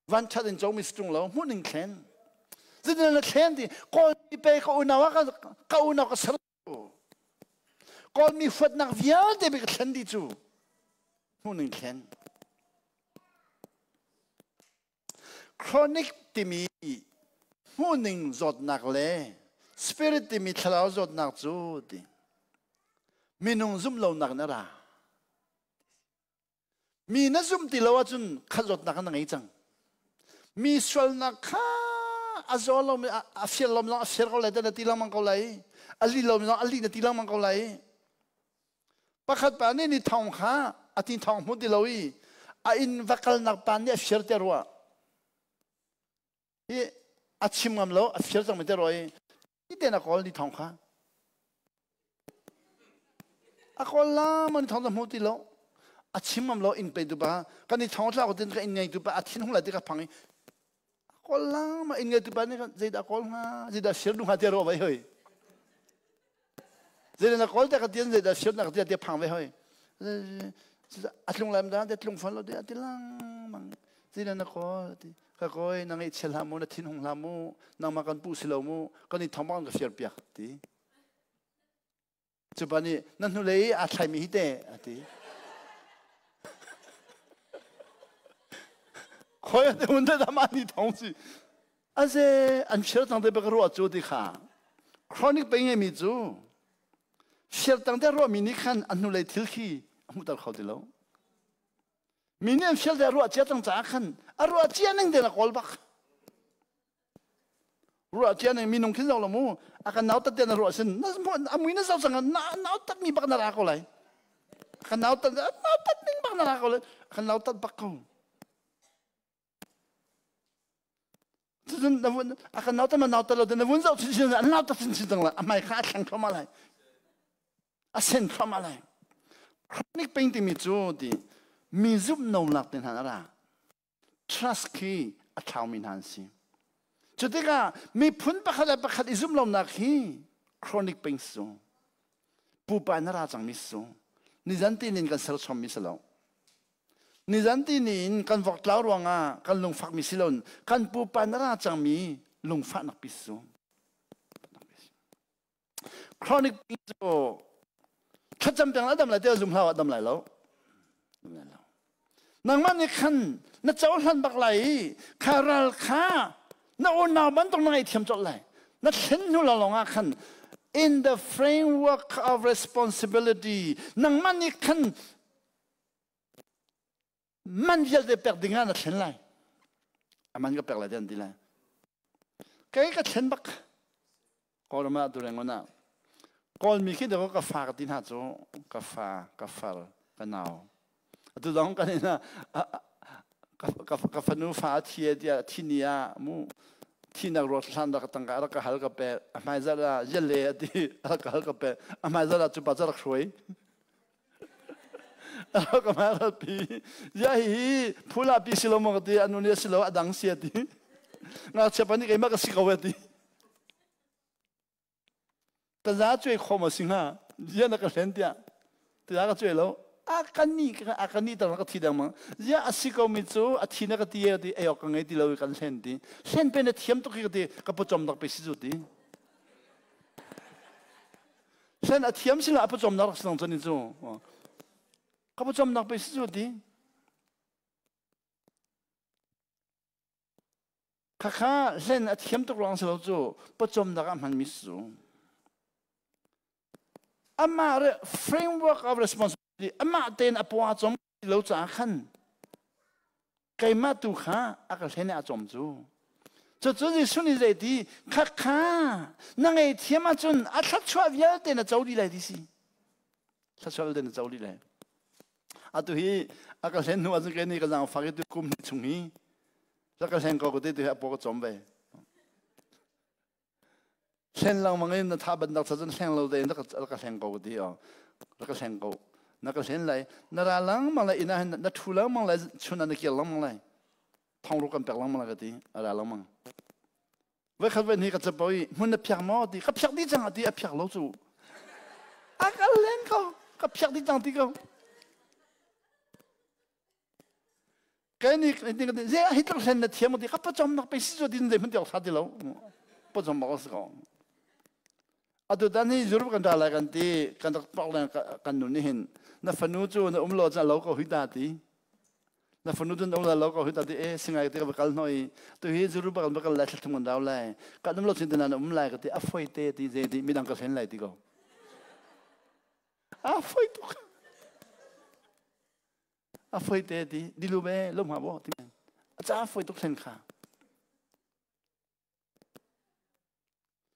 Speaker 1: Van ṭhat in co mi si ṭung lo hmuh ning thlen. Zeitin na thlen ti Kawl mi pe ka unau ah ka unau ka ser Kawl mi huatnak vialte pe ka thlen dih cu. Hmuh ning thlen. Chronic timi hmuhning zawtnak le spirit timi thlarau zawtnak cu ti minung zumh lonak in a ra. Mi na zumh ti lo ahcun kha zawtnak na ngei cang. Mi sualnak kha a zaw lomi a fir lomi zong a fir ko lai na ti lengmang ko lai. A li lomi zong a li na ti lengmang ko lai. Pakhat pa nih ni thong kha a ti thong hmu ti lo i a inn va kalnak pa nih a fir te rua. I a chim ngam lo a fir cang mi te rua i ti ten a kawl ni thong kha. A kawl la ma ni thong ta hmu ti lo. A chim ngam lo inn pe tu pa kan ni thong tla ko tin ka inn ngei tu pa a thin hung lai ti ka phang i a kawl la ma inn ngei tu pa nih zeidah kawl hnga zeidah fir du hnga ti rua vai hoi. Zeidah na kawl te ka tian zeidah siat na ka tian te phang ve hoi. A tlung lam da te tlung fon lo te a ti lang mang. Zeidah na kawl ti ka kawi na ngeih chia hlah mu na thin hung hlah mu nangmah kan pu si lo mu kan i thong bang ka fiar piak ti. Cu pa nih na hnulei aa thlaimi hi te a ti. Khoi a te hun te da ma ni thong si. Aze an fir tang te bak ruah cu ti kha chronic pain ngeimi cu fir tang te ruahmi nih khan a hnulei thil khi a hmuhter kho ti lo. Mi nih an fir te ruah cia cang caah khan a ruah cia ning te na kawl bak. Ruah cia ning minung khin zo lo mu a kan nau tat te na ruah sin a mui na zo cang na nau tat mi bak na ra ko lai. A kan nau tat nau tat ning bak na ra ko lai. A kan nau tat bak ko. Cucun na vun a kan nauta ma nauta lo na vun zoh chinchin an nauta chinchin cang lai a hmai kha a thleng thluahmah lai a sen thluahmah lai chronic pain timi cu ti mi zumh nomnak te hna a ra trust khi a thlaumi hna an si cu tikah miphun pakhat le pakhat i zumh lonak hi chronic pain su pupa na ra cangmi su nizan ti nin kan serchommi si lo Nizan ti ni in kan vok tlau ruangah kan lungfakmi si loin kan pupa na ra cangmi lungfahnak pi su. Chronic pain cu thlacam peng la dam lai te zum hlau ah dam lai lo. Dam lai lo. Nangmah nih khan na cohlan bak lai i kha ral kha na unau bantuk na ngaihthiam colh lai. Na thlen hnu lawnglawng ah khan in the framework of responsibility nangmah nih khan Man vialte pek ding ah na thlen lai. A man ka pek lai te an ti lai. Kei ka thlen bak. Kawlram ah Durangon ah. Kawlmi khi dawh ka fa ka ti hna cu ka fa, ka far, ka nau. Atu dong kan in ka fanu fa a thi tiah thi ni ah mu thinak ruak hlan rak tangka rak ka hal ka pek a hmai zat ah yale a ti rak ka hal ka pek a hmai zat ah cu pa cu rak hruai ka pi ya hi phula pi si lo mo ka ti anu nih si lo adang si ati ngakchia pa nih keimah ka si ko ati taza cuai khom a si hnga ya na ka hlen tiah taza ka cuai lo. A kan ni a kan ni tar ka thi dang mang. Zia a si ko mi cu a thi na ka ti ti ei ok ka ngei ti lo kan hlen ti. Hlen pe na thiam tuk hi ka ti ka pawcawm dak pe si zu ti. Hlen a thiam sila a pawcawm nak rak si cun ni cu. Ka pawcawm nak pe si zu ti. Khakha hlen a thiam tuk ruang si lo cu pawcawmnak ah hmanmi si cu. Amah re framework of responsibility amah tein a paw a cawm lo caah khan keimah tu kha a ka hlen i a cawm cu. Cucu Jesuh nih zeiti khakha na ngei thiam ahcun a thluachuah vialte na co dih lai ti si. Thluachuah vialte na co dih lai. Atu hi a ka hlen hnu ahcun kei nih ka zaangfak i tu kum hnih chung hi ka hlen ko ka ti tu hi a paw ka cawm ve. Hlen lengmang in na tha bandak cha cun hleng lo tein ka hleng ko ka ti o. Ka hleng ko. Na ka hlen lai. Na ra lengmang lai inn ah hin na thu lengmang lai chun ah na kir lengmang lai. Thong ru kan pek lengmang lai ka ti. A ra lengmang. Voikhat voi hnih ka capo i hmun na phiak maw ti ka phiak dih cang ti a phiak lo cu. A ka len ko. Ka phiak dih cang ti ko. Kai nih ze hi tluk hlen na thiam ti ka pawcawm nak pe si cu tin zei hmanh ti awk tha ti lo. Pawcawm bak si ko. Atu tan hi Europe kan ra lai kan ti kan rak pak le kan nu nih hin na fanu cu na um lo cun lo ko hui ta ti. Na fanu cu na um lo ko hui ta ti e singai ti ka va kal hnoi tu hi Europe kan va kal lai thlathum kan rau lai kan um lo cun na um lai ka ti a foi te ti ze ti midang ka hlen lai ti ko. A foi tuk. A foi te ti dilu be lo ma bo ti a ca foi tuk thlen kha.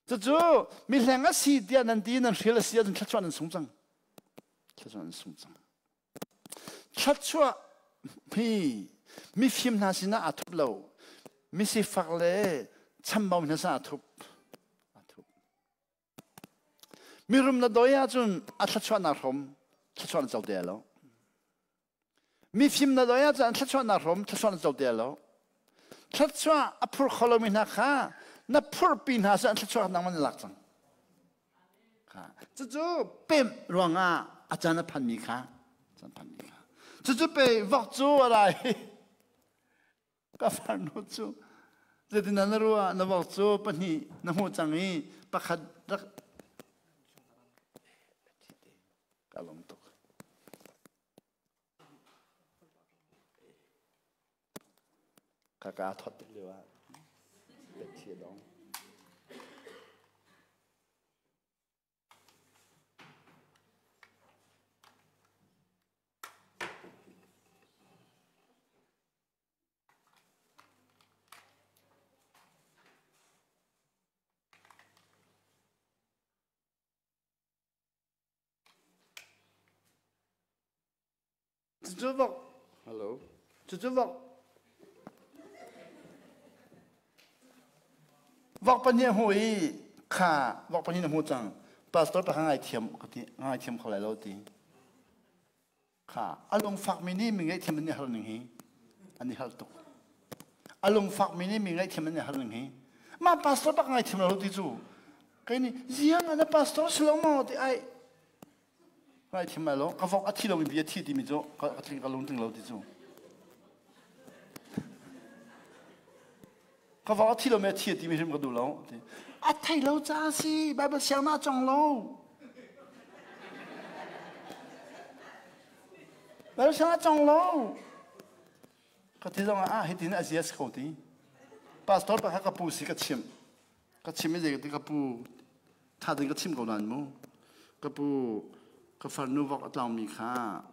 Speaker 1: Cucu mihleng a si tiah nan ti nan hrial a si ahcun thluachuah nan sung cang. Thluachuah nan sung cang. Thluachuah hi mifim hna sinah aa thup lo. Misifak le chambau hna sinah aa thup. Aa thup. Mirum na doi ahcun a thluachuah naa hrawm. Thluachuah na co te lo. Mifim na doi ahcun thluachuah naa hrawm, thluachuah na co te lo. Thluachuah a phur kho lomi hna kha na phurhpi hna cu an thluachuah nangmah na lak cang. Cucu pemh ruangah a caan a phanmi kha caan phanmi kha. Cucu pe vok cu a rai. Ka farnu cu zeitin na ruah na vok cu pahnih na hmuh cang i pakhat rak ka lawm tuk. Ka ka thawt tuk lio ah biathi a dong. Cucu vok. Hello. Cucu vok. Vok pahnih a hmu i kha vok pahnih na hmu cang. Pastor pa kha ngaithiam ka ti ngaithiam kho lai lo ti. Kha a lungfak mi nih mi ngaihthiam an i har ning hi an i har tuk. A lungfak mi nih mi ngaihthiam an i har ning hi. Mah pastor bak ngaithiam lo ti cu. Kai nih ziang ah na pastor si lo maw ti ai Ngaithiam lai lo. Ka vok a thi lomi bia thi timi cu ka tling ka lungtling lo ti cu. Ka vok a thi lomi a thi timi hrim ka duh lo. A thei lo ca si. Bible siang na cong lo. Bible siang na cong lo. Ka ti zong ah hitin a zia si ko ti. Pastor pa kha ka pu si ka chimh. Ka chim i zei ka ti ka pu ṭha tein ka chim ko nain mu ka pu ka farnu vok a tlangmi kha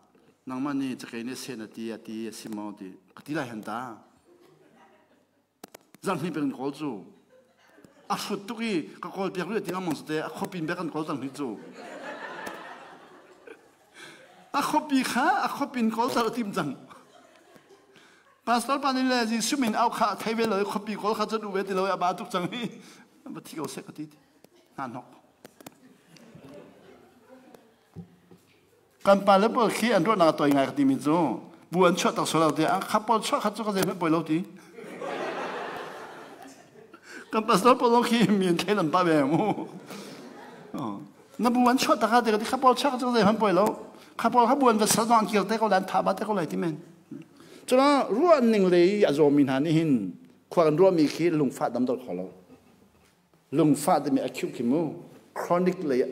Speaker 1: nangmah nih cakei nih sen a ti a ti a si maw ti ka ti lai hen ta zarhni peng kawl cu a hrut tuk i ka kawl piak rih ti lengmang te a khuapin bek an kawl cang hi cu a khuapi kha a khuapin kawl tar a tim cang Pastor pa nih le Jesuh min au kha thei ve lo i khuapi kawl kha cu duh ve ti lo i a ba tuk cang i va thi ko seh ka ti hna hnok. Kan pa le pawl khi an ruahnak a tawi ngai ka timi cu bu an chuah tak sual lo ti ah kha pawl chuah kha cu ka zei hmanh poi lo ti. Kan pastor pawl zong khi mi an thlei lam pa ve mu. Na bu an chuah tak ha ti ka ti kha pawl chuah kha cu ka zei hmanh poi lo. Kha pawl kha buan va sal zong an kir te ko lai, an tha ba te ko lai ti men. Cuna ruah ning le a zawmi hna nih hin khua kan ruahmi khi lungfah dam dor kho lo. Lungfah timi acute khi mu chronic lei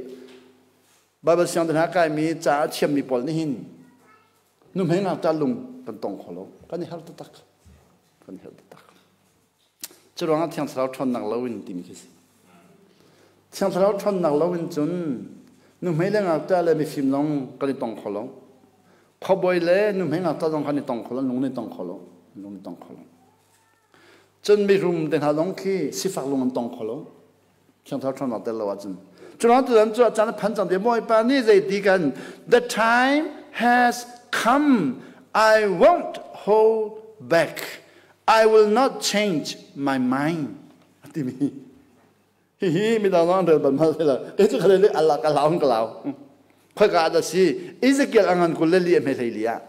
Speaker 1: Bible siang te hna kaimi ca a thiammi pawl nih hin nuhmei ngakṭah lung kan tong kho lo. Kan i har taktak. Kan i har taktak. Cu ruangah Thiang Thlarau ṭhawnnak loin timi khi si. Thiang Thlarau ṭhawnnak loin cun nuhmei le ngakṭah le mifim zong kan i tong kho lo. Khuabawi le nuhmei ngakṭah zong kan i tong kho lo, lung i tong kho lo, lung i tong kho lo. Cun mirum te hna zong khi sifak lung an tong kho lo. Thiang Thlarau ṭhawnnak tel lo ahcun. Cu ruang tutan cu a caan a phan cang ti Bawipa nih zeiti kan the time has come I won't hold back I will not change my mind a timi hihi midang zong an rel bal mal la kei cu khale le Allah ka lau ka lau khoi ka da si Ezekiel angan kul le li a hme hlei li ah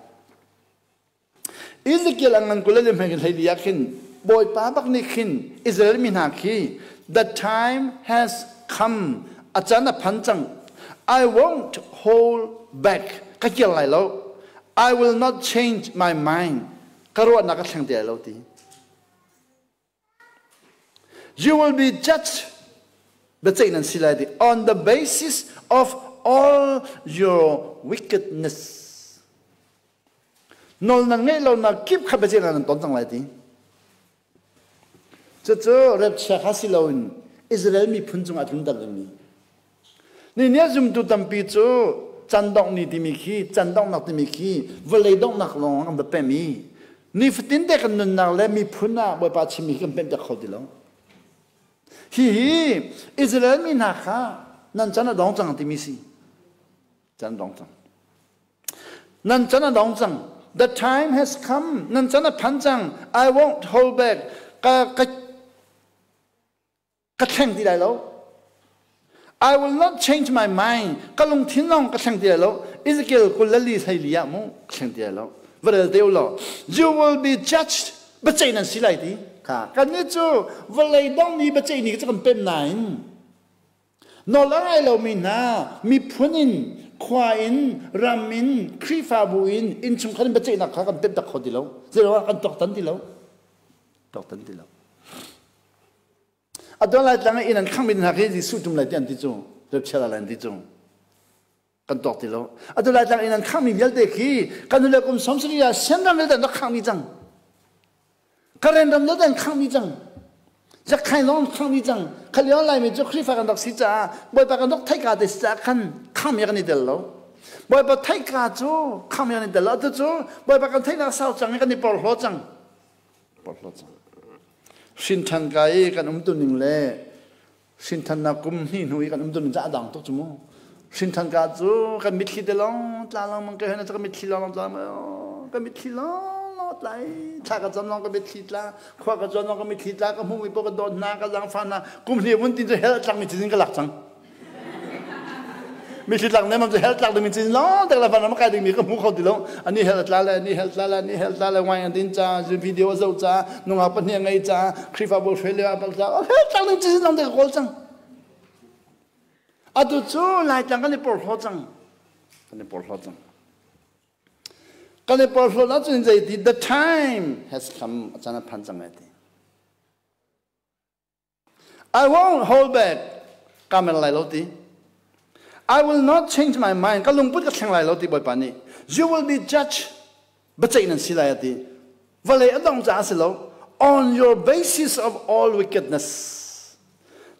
Speaker 1: Ezekiel a ngan kul le hmei hlei ah khin Bawipa bak nih khin Israel mi hna khi the time has come a caan a phan cang I won't hold back ka kir lai lo I will not change my mind ka ruahnak ka thleng ti lai lo ti You will be judged biaceih nan si lai ti on the basis of all your wickedness. Nawl nan ngeih lonak kip kha biaceih nan ton cang lai ti. Cucu repchia kha si loin Israel miphun cungah tlunter dingmi. Ni nih zumtu tampi cu can dongh ni timi khi can donghnak timi khi vawlei donghnak lawng kan va pem i nifatin te kan nunnak le miphun ah Bawipa chimmi kan pemh piak kho ti lo. Hihi Israel mi hna kha nan chan a dong cang timi si. Chan dong cang. Nan chan a dong cang. The time has come. Nan chan a phan cang. I won't hold back. Ka ka ka thleng ti lai lo I will not change my mind ka lungthin lawng ka thleng ti lai lo Ezekiel 24 hlei ah mu ka thleng ti lai lo va rel te u law you will be judged biaceih nan si lai ti kha kannih cu vawlei dong ni biaceih ni cu kan pem nain nawl a ngai lomi hna miphun in khua in ram in Khrihfabu in innchungkhar in biaceihnak kha kan pem tak kho ti lo zeiruangah kan tuaktan ti lo tuaktan ti lo A tuan lai tlang i inn an khangmi hna khi Jesuh tum lai ti an ti cu repchel lai an ti cu kan tuak ti lo atu lai tlang inn an khangmi vialte khi kan nule kum som sari ah sian ram vialte an rak khangmi cang Karen ram vialte an khangmi cang Zakhain lawng an khangmi cang khalio laimi cu Khrihfa kan rak si caah Bawipa kan rak theih ka te si caah khan khangmi kan i tel lo Bawipa theih ka cu khangmi kan i tel lo atu cu Bawipa kan theihnak sau cang i kan i porhlaw cang porhlaw cang Hrinthan ka i kan umtuning le hrinthannak kum hnih hnu i kan umtuning cu a dang tuk cu mu. Hrinthan ka cu kan mitthli te lawng tla lengmang ke hna cu kan mitthli lawng tla kan mitthli lawng tla i thla ka cam lawng ka mitthli tla khua ka cuan lawng ka mitthli tla ka hmuhmi paoh ka dawt hna ka zaangfah hna kum hnih vun tin cu hell a tlakmi cizin ka lak cang. Mitthli tlak nem cu hell tlak ding cin long tek la van ram kai ding mi ka hmu kho ti lo ani hell tla le ani hell tla le ani hell tla le wine an din cha video zo cha nunga pahnih ngei cha Khrihfabu hruai le apal cha hell tlak ding cin long tek kawl cang atu cu lai tlang kan i porhlaw cang kan i porhlaw cang kan i porhlaw ahcun zei ti the time has come a caan a phan cang ai ti I won't hold back. Ka mer lai lo ti. I will not change my mind. Ka lungput ka thleng lai lo ti Bawipa nih. You will be judged. Biaceih nan si lai a ti. Vawlei a dong caah si lo. On your basis of all wickedness.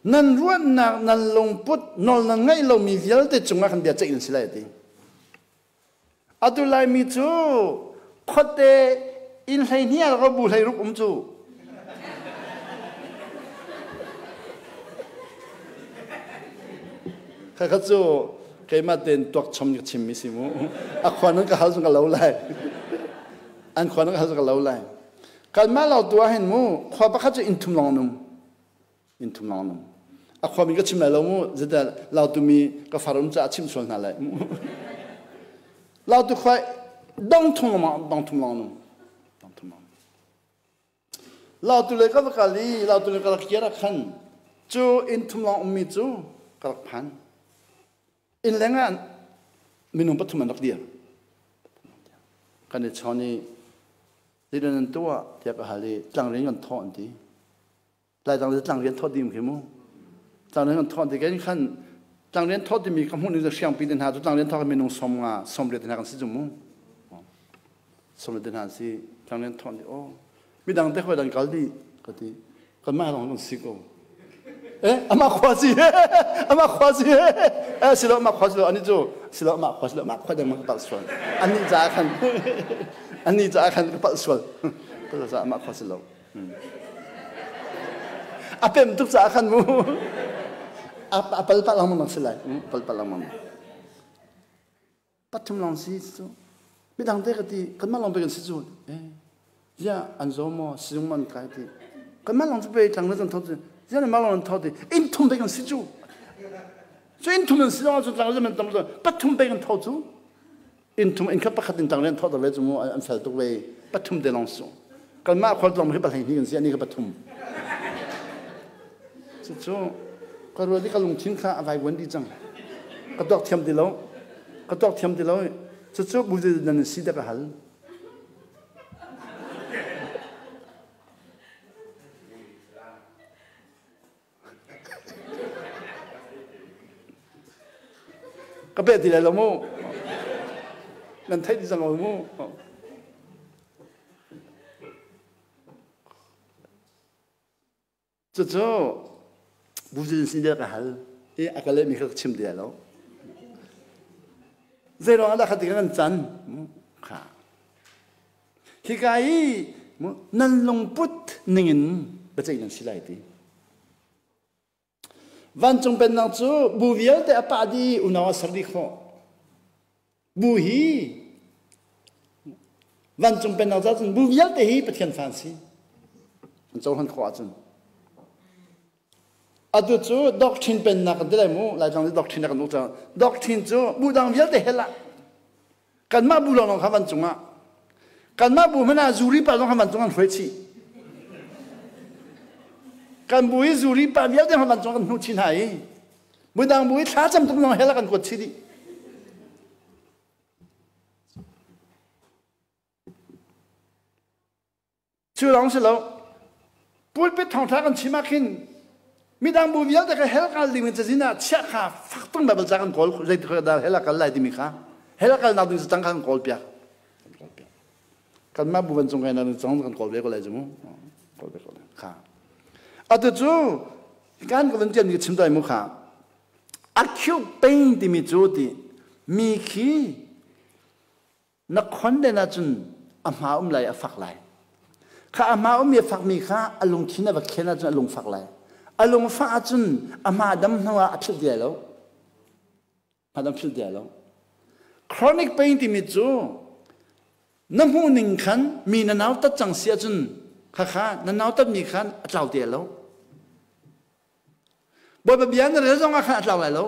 Speaker 1: Nan ruahnak, nan lungput, nawl nan ngaih lomi vialte cungah kan bia ceih nan si lai a ti. Atu Laimi cu khuate inn 12 ah bu 16 um cu. Khakha cu keimah tein tuak chom ka chimmi si mu. A khua nan ka hal zong ka lo lai. An khua nan ka hal zong ka lo lai. Kanmah lo tu ah hin mu khua pakhat cu inn thum lawng an um. In thum lawng an um. A khuami ka chim lai lo mu zedah lautumi ka far um caah chim sual hna lai mu. Lautu khua dong thum lawng dong thum lawng an um. Dong thum lawng. Lautu le ka va kal i lautu le ka rak kir ah khan cu inn thum lawng ummi cu ka rak phan. Inn leng ah Minung pathum an rak dir. Kan i chawn i zeidah nan tuah tiah ka hal i tlangrian kan thawh an ti. Laitlang le tlangrian thawh ding khi mu. Tlangrian kan thawh ti kan khan tlangrian thawh timi ka hmuh ning cu hriangpi te hna cu tlangrian thawk minung 50 80 te hna kan si cu mu. 80 te hna si tlangrian thawh ni oh midang te khoi dan kal di ka ti kanmah lawng kan si ko. Eh amah khua si amah khua si eh si lo amah khua si lo ani cu si lo amah khua si lo amah khua dang ka palh sual annih caah khan annih caah khan ka palh sual ka amah khua si lo. A pem tuk caah khan mu a pal pah lengmang si lai pal pah lengmang pathum lawng si cu midang te ka ti kanmah lawng pe kan si cu zia an zaw maw sizung man kai ti kanmah lawng cu pe tlang na kan thot zia nan mah lawng an thot ti inn thum pe kan si cu cu inn thum an si lawng cu tlang man tam pathum pe kan tho cu Inn thum inn khat pakhat in tang rian thawh ve cu mu an fel tuk ve pathum te lawng su kanmah khual tlawng hi pahleihnih kan si ani ka pathum cucu ka ruat i ka lungthin kha a vaivuan dih cang ka tuak thiam ti lo ka tuak thiam ti lo cucu bu nan si te ka hal. Ka peh ti lai lo mu. Nan theih dih cang ko mu. Cucu buzin sin ka hal i a ka lehmi kha ka chim ti lai lo. Zei ruang ah dah kha ti kan can? Kha. Hika i nan lungput ningin biaceih nan si lai ti. Vancung pennak cu bu vialte a pah dih unau a ser dih khawh. Bu hi vancung pennak ca cun bu vialte hi Pathian fa an si. An cohlan khawh ahcun. Atu cu doctrine pennak kan ti lai mu. Laitlang cu doctrine kan uk cang. Doctrine cu bu dang vialte hell ah Kanmah bu lawnglawng kha vancung ah kanmah bu hmanh ah zuri pa zong kha vancung an hruai chih. Kan bu i zuri pa vialte kha vancung kan hnuh chih hna i budang bu i thlacam tuk zong hell ah kan kuat chih dih. Cu lawng si lo. Pulpit thawngṭha kan chim ah khin midang bu vialte kha hell kal ding in cazin ah chiah kha fak tung Bible ca kan kawl zeitik dah hell a kal lai timi kha hell a kalnak ding cang kha kan kawl piak. Kanmah bu van cung kai na cang kan kawl ve ko lai cu mu. Kawl ve ko lai. Kha. Atu cu kan ka van tian mi chim dai mu kha. Acute pain timi cu ti mi khi Na khon den ahcun a hma um lai a fak lai. Kha a hma um i a fakmi kha a lungthin a va khen ahcun a lung fak lai. A lung fah ahcun a hma dam hnu ah a philh ti lai lo. Hma dam philh ti lai lo. Chronic pain timi cu na hmuh ning khan mi na nautat cang si ahcun khakha na nautatmi khan a tlau ti lai lo. Bawipa bia na rel zong ah khan a tlau lai lo.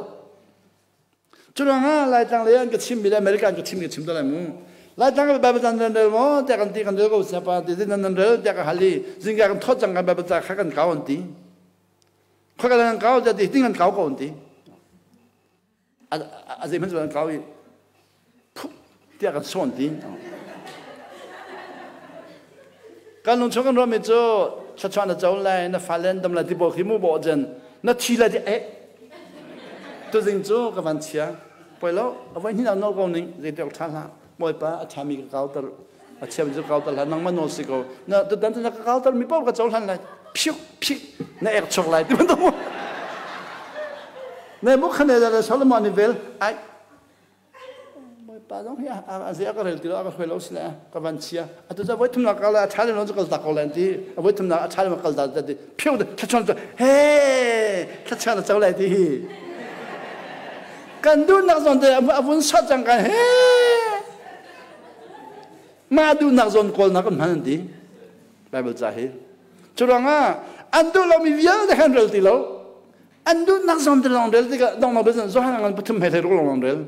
Speaker 1: Cu ruangah Laitlang lei an ka chimmi le America an ka chimmi ka chim te lai mu. Laitlang ka Bible nan rel maw tiah kan ti kan rel ko siapa ti nan nan rel tiah ka hal i zingka kan thawt cang kan Bible ca kha kan kau an ti. Khua kan kau tiah ti ting kan kau ko an ti. A zeihmanh cu an kau i phup tiah kan sawn ti. Kan lungchung kan ruahmi cu thluachuah na co lai, na fale an dam lai ti pawl khi mu bawh jen na thi lai ti eh tuzing cu ka van chia poi lo a voi hnih nawl ko ning zei ṭha hlah Bawipa a ṭhami ka kauter a chiami cu kauter hlah nangmah nawl si ko na tutan cu na ka kauter mi paoh ka cohlan lai phiuk phik na ek chuak lai ti bantuk ne Nebuchadnezzar le Solomon i vel ai Bawipa zong hi a zei a ka rel ti lo a ka hruai lo si le ka van chia atu cu voi thumnak kal a ṭha lo cu kal tak ko lai ti a voi thumnak a ṭha lo kal ta ti phiu thlachuan cu he thlachuan a co lai ti hi kan duhnak zawn te a vun sot cang kan he mah duhnak zawn kawlnak kan hman an ti Bible ca hi cu ruangah an duh lomi vialte khan rel ti lo an duhnak zawn te lawng rel tikah dong lo bezan Johan ngan pathum he ruk lawng rel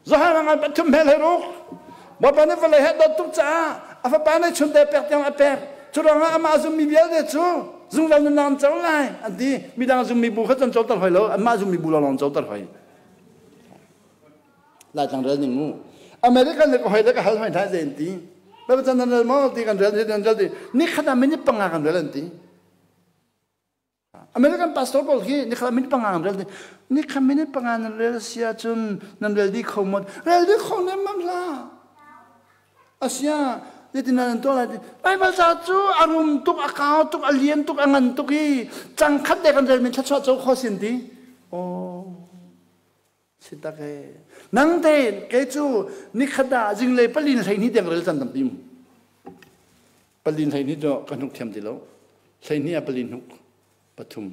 Speaker 1: Johan ngan pathum he ruk Bawipa nih vawlei he dawt tuk caah a fapa nih chunte pek tiang a pek cu ruangah amah zummi vialte cu zungzal nunnak an co lai an ti midang zummi bu kha an coter hoi lo anmah zummi bu lawng an coter hoi. Laitlang rel ning mu. American le ka hoi le ka hal hoi hna zei an ti. Baibal can nan rel maw ti kan rel kan rel ti. Ni khat ah minute panga kan rel an ti. American pastor pawl khi ni khat ah minute panga kan rel ti. Ni khat minute panga nan rel si ahcun nan rel dih kho maw? Rel dih kho nem mam hlah. Asia zeitin nan tuah lai ti. Baibal ca cu a rum tuk, a kau tuk, a lian tuk, a ngan tuk i cang khat te kan rel min thluachuah co kho sin ti. Oh. Si tak e. Nang te kei cu nikhat ah zinglei palin 12 tiang rel can tampi mu. Palin 12 cu ka hnuk thiam ti lo. 12 ah palin hnuk pathum.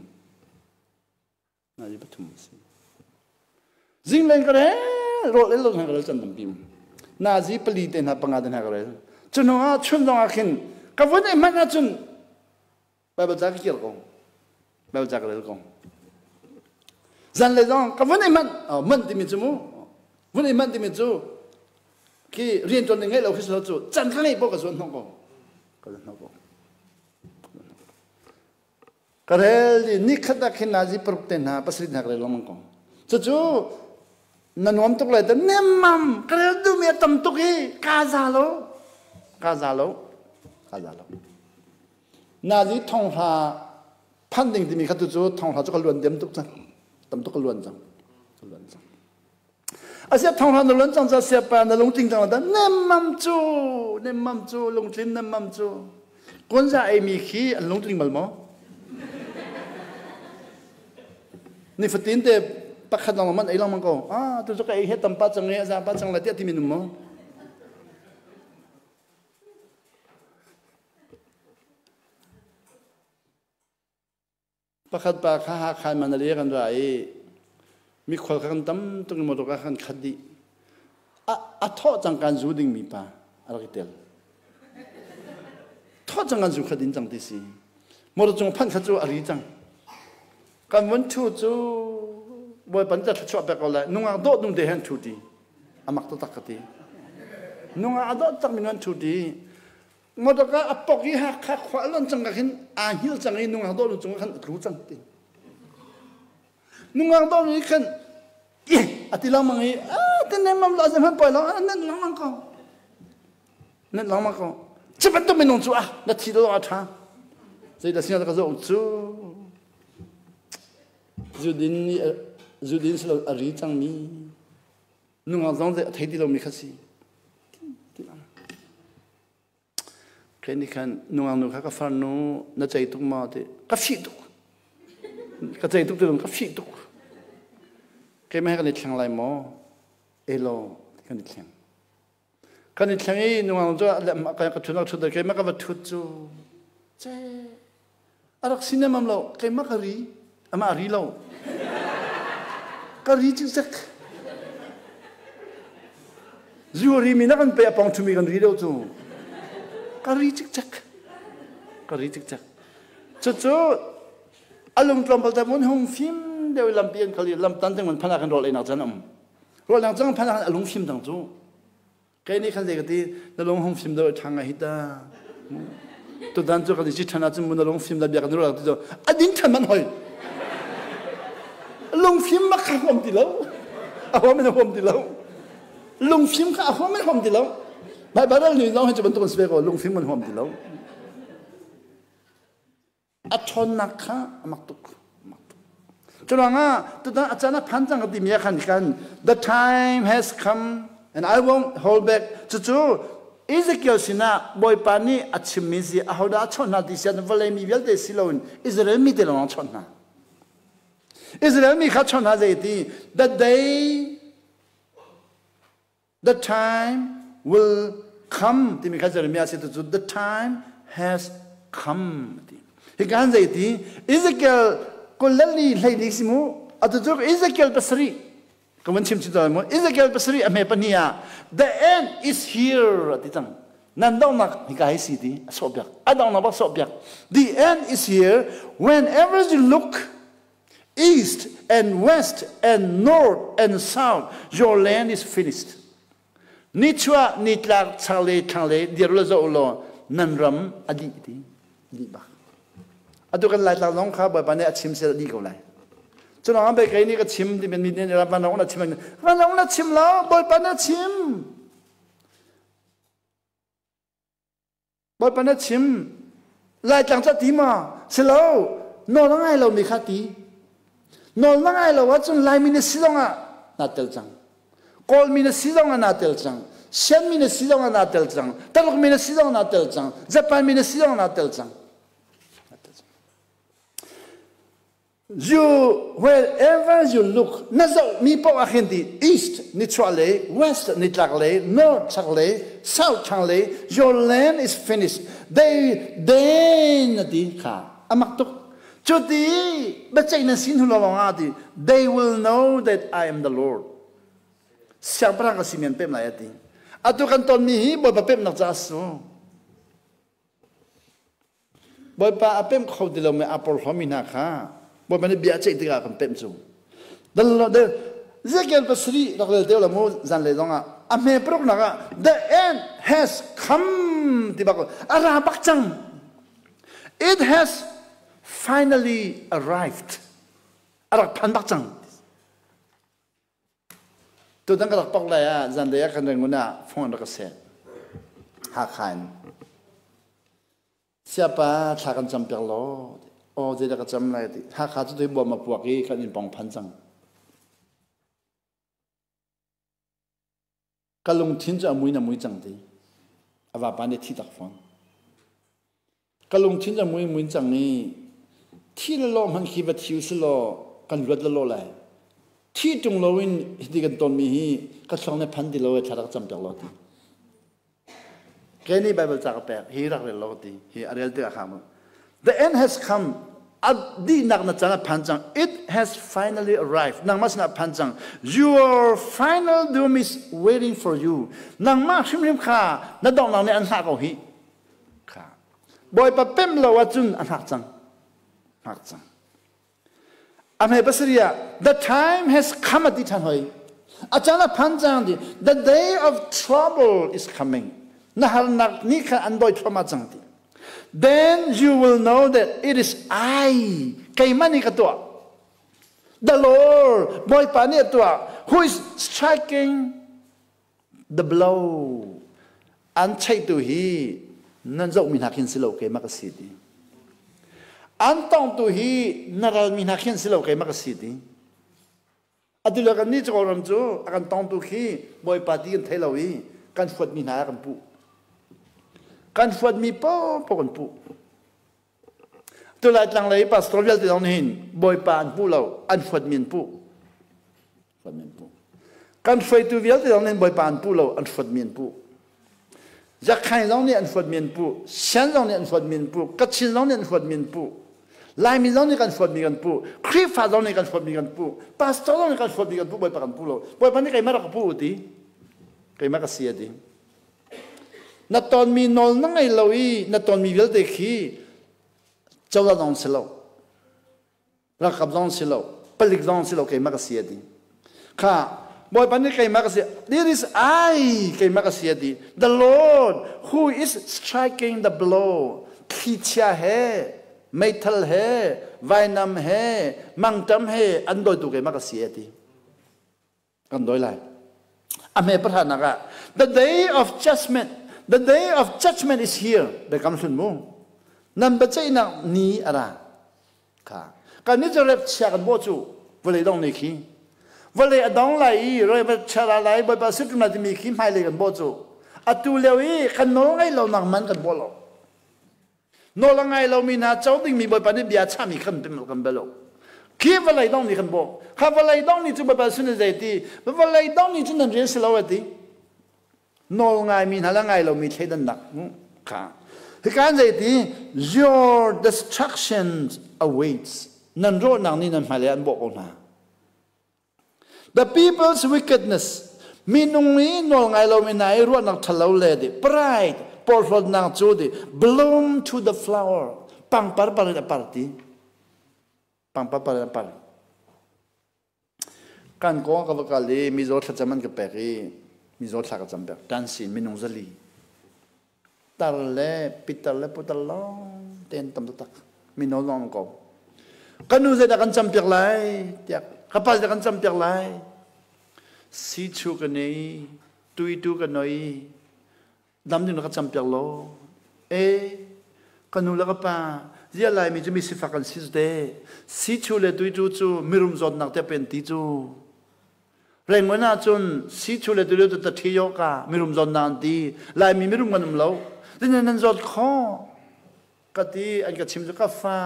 Speaker 1: Na di pathum si. Zinglei ka rel rol el lo ka rel can tampi mu. Nazi pali te hna panga te hna ka rel. Cu hnu ah chun zong ah khin ka vun i hmanh ahcun Baibal ca ka kir ko. Baibal ca ka rel ko. Zanlei zong ka vun i manh, oh, manh timi cu mu, vun i manh timi cu khi rian ṭuan ding ngeih lo khi si lo cu can ka ngeih poh ka zuan hnawh ko. Ka zuan hnawh ko. Ka rel i nikhat ah khin nazi paruk te hna pasarih hna ka rel lengmang ko. Cucu na nuam tuk lai te nemmam ka rel duhmi a tam tuk i ka za lo. Ka za lo. Ka za lo. Nazi thonghla phan ding timi kha tu cu thonghla cu ka luan diam tuk cang. Tam tuk ka luan cang. Ka luan cang. Asia thonghla na luan cang ca siapa na lungtling cang da nemmam cu nemmam cu lungtlin nemmam cu konza ei mi khi an lungtling bal maw? Nifatin te pakhat lawng man ei lengmang ko. Ah tu cu ka ei he tam pa cang e a za pa cang la tiah timi num maw? Pakhat pa kha Hakha in Manali kan ra i mikhual kha kan tam tuk i motor kha kan khat dih. A, a thawh cang kan zu dingmi pa a rak i tel. Thawh cang kan zu kha din cang ti si. Motor cung phanh kha cu a ri cang. Kan vun thu cu Bawipa nih thluachuah pek ko lai. Nungak dawh dum te he an thu ti. A mak taktak ka ti. Nungak a dawh tak mi an thu ti. Motor a pok i Hakha khua lon cang ka khin aa hngil cang i nungak dawh lu cung khan a tlu cang ti. Nungak dawh lu khan a ti lengmang i a ti nem lo azem han poi lo nan lengmang ko. Nan lengmang ko. Cu bantuk minung cu ah na thi lo a tha. Zeidah singa ka zoh cu zudin zudin silo a ri cangmi nungak zong zei a thei ti lomi kha si. Kei nih khan nungak nu kha ka farnu na cei tuk maw ti ka fih tuk. Ka cei tuk ti ka fih tuk. Keimah he kan i thleng lai maw? Elo kan i thleng. Kan i thleng i nungak cu ka thut ka thut keimah ka va thut cu ce a rak si nemam lo keimah ka ri amah a ri lo ka ri cikcek zu ri mi na kan pe a pong thumi kan ri deuh cu ka ri cikcek ka ri cikcek cucu a lung tlawmpal te mun hung fim deuh lampi an kal i lamtan te mun phana kan rawl einak chan um rawl nak cang phana a lung fim dang cu Kei nih khan zei ka ti na lung hung fim deuh ṭhang a hi ta. Tutan cu kan i ṭhan ahcun mu na lung fim da bia kan ruah ti cu a din ṭhan man hoi. Lungfim mak kha huam ti lo. A huam in a huam ti lo. Lungfim kha a huam in a huam ti lo. Baibal nih zong hi cu bantuk an si ve ko lungfim an huam ti lo. A ṭhawnnak kha a mak tuk. Curuangah tutan a caan a phan cang ka timi ah khan khan the time has come and I won't hold back. Cucu Ezekiel sinah Bawipa nih a chimmi si ahodah a chawnh hna ti sian vawlei mi vialte si loin Israel mi te lawng a chawnh hna. Israel mi kha chawnh hna zei ti the day The time will come timi kha Jeremiah si tu the time has come ti. Hi kan zei ti Ezekiel kulali hlei ni si mu atu cu Ezekiel pasarih ka van chim chin mu Ezekiel pasarih a hme pahnih ah the end is here ti cang nan donghnak hika hi si ti a sawh piak a donghnak bak sawh piak the end is here whenever you look east and west and north and south, your land is finished. Nichuah nitlak chaklei thlanglei dir le zoh law nan ram a dih ti dih bak. Atu kan Laitlang zong kha Bawipa nih a chim sel a dih ko lai. Curuangah pei kei nih ka chim ti mi nih van na chim van na chim lo Bawipa na chim. Bawipa na chim. Laitlang ca ti ma? Si lo. Nawl a ngai lomi kha ti. Nawl na ngai lo ahcun Laimi na si zongah naa tel cang. Kawlmi na si zongah naa tel cang. Sianmi na si zongah naa tel cang. Talukmi na si zongah naa tel cang. Japanmi na si zongah naa tel cang. You wherever you look, na zoh mi paoh ah khin ti east nichuah lei, west nitlak lei, north chak lei, south thlang lei, your land is finished. They then na ti kha amak tuk. Cu ti biaceih nan sin hnu lawng ah ti they will know that I am the Lord. Siangpahrang ka si mi an pem lai ati. Atu kan ton mi hi Bawipa pemnak ca a si. Bawipa a pemh kho ti lomi aa porhlawmi hna kha Bawipa nih bia a ceih tikah kan pemh cu. Ezekiel pasarih rak rel te la mu zanlei zong ah a hme paruknak ah the end has come ti bak a ra bak cang. It has finally arrived. A rak phan bak cang. Tutan ka rak pok lai ah zanlei ah kan Rangoon ah phone rak ka seh. Hakha in. Siapa thla kan cam piak law. Aw zeidah ka cam lai ti. Hakha cu tui bawm a puak i kan inn pong phan cang. Ka lungthin cu a mui na mui cang ti. A vapa nih thi tak fawn. Ka lungthin cu a mui mui cang i thi le law hmanh khi va thi u si law kan luat le law lai. Thi ṭung loin hiti kan tonmi hi ka thluang nih phan ti lo i thla rak cam piak law ti. Kei nih Bible ca ka pek hi rak rel law ti hi a rel tikah kha The end has come. A dihnak na caan a phan cang. It has finally arrived. Nangmah sinah phan cang. Your final doom is waiting for you. Nangmah hrimhrim kha na donghnak nih an hngah ko hi. Kha. Bawipa pem lo ahcun a hngak cang. Hngak cang. A hme pasarih ah the time has come a ti ṭhan hoi. A caan a phan cang ti. The day of trouble is coming. Na harnak ni kha an dawi thluahmah cang ti. Then you will know that it is I, keimah nih ka tuah. The Lord, Bawipa nih a tuah, who is striking the blow. An cheihtu hi nan zohmi hna khin si lo keimah ka si ti. An tongtu hi na ralmi hna khin si lo keimah ka si ti. Atu le kan nih Kawlram cu a kan tongtu khi Bawipa ti kan thei lo i kan fuatmi hna kan puh. Kan fuatmi paohpaoh kan puh. Tu Laitlang lei pastor vialte zong nih hin Bawipa an puh lo, an fuatmi an puh. Fuatmi an puh. Kan hruaitu vialte zong nih Bawipa an puh lo, an fuatmi an puh. Zakhain zong nih an fuatmi an puh, Sian zong nih an fuatmi an puh, Kachin zong nih an fuatmi an puh. Laimi zong nih kan fuatmi kan puh, Khrihfa zong nih kan fuatmi kan puh, pastor zong nih kan fuatmi kan puh, Bawipa kan puh lo. Bawipa nih keimah rak ka puh u ti. Keimah ka si a ti. Na tonmi nawl na ngei lo i na tonmi vialte khi cozah zong si lo, ralkap zong si lo, palik zong si lo, keimah ka si a ti. Kha Bawipa nih keimah ka si, there is I, keimah ka si a ti. The Lord who is striking the blow, thlichia he, meithal he, vainam he, mangṭam he an dawitu keimah ka si a ti. Kan dawi lai. A hme pahranak ah the day of judgment, the day of judgment is here. Biakam hlun mu. Nan biaceihnak ni a ra. Kha. Kan nih cu rep chia kan bawh cu vawlei dong ni khi. Vawlei a dong lai i rep chia ra lai Bawipa sutrum lai timi khi hmailei kan bawh cu. Atu lio i kan nawl ngaih lo nak man kan bawh lo. Nawl a ngai lomi hna co dingmi Bawipa nih bia chahmi khan kan bel lo. Khi vawlei dong nih kan bawh. Kha vawlei dong nih cu Bawipa sin zei ti? Vawlei dong nih cun nan rian si lo a ti. Nawl ngaimi hna le ngai lomi thleidannak kha. Hika an zei ti? Your destruction awaits. Nan rawhnak nih nan hmailei an bawh ko hna. The people's wickedness, minung i nawlngai lomi hna i ruahnak ṭhalo le di pride, porhlawtnak cu di bloom to the flower, pangpar par in a par ti. Pangpar par in a par. Kan kong ka va kal i mizaw thlacam an ka pek i mizaw thla ka cam pek. Tansin minung zali. Tar le pitar le putar lawng tein tam taktak. Mino lawng ko. Ka nu zeidah kan campiak lai tiah ka pa zeidah kan campiak lai. Si chu ka nei, tui tu ka noi, dam ding na ka campiak lo. E, ka nu le ka pa, zia Laimi cu mi sifak kan si te. Si chu le tui tu cu mirum zawtnak te pen ti cu. Rengon ahcun si chu le tui tu ta thi yo ka mirum zawtnak an ti. Laimi mirum kan um lo. Tin nan zawt kho. Ka ti an ka chim cu ka fa.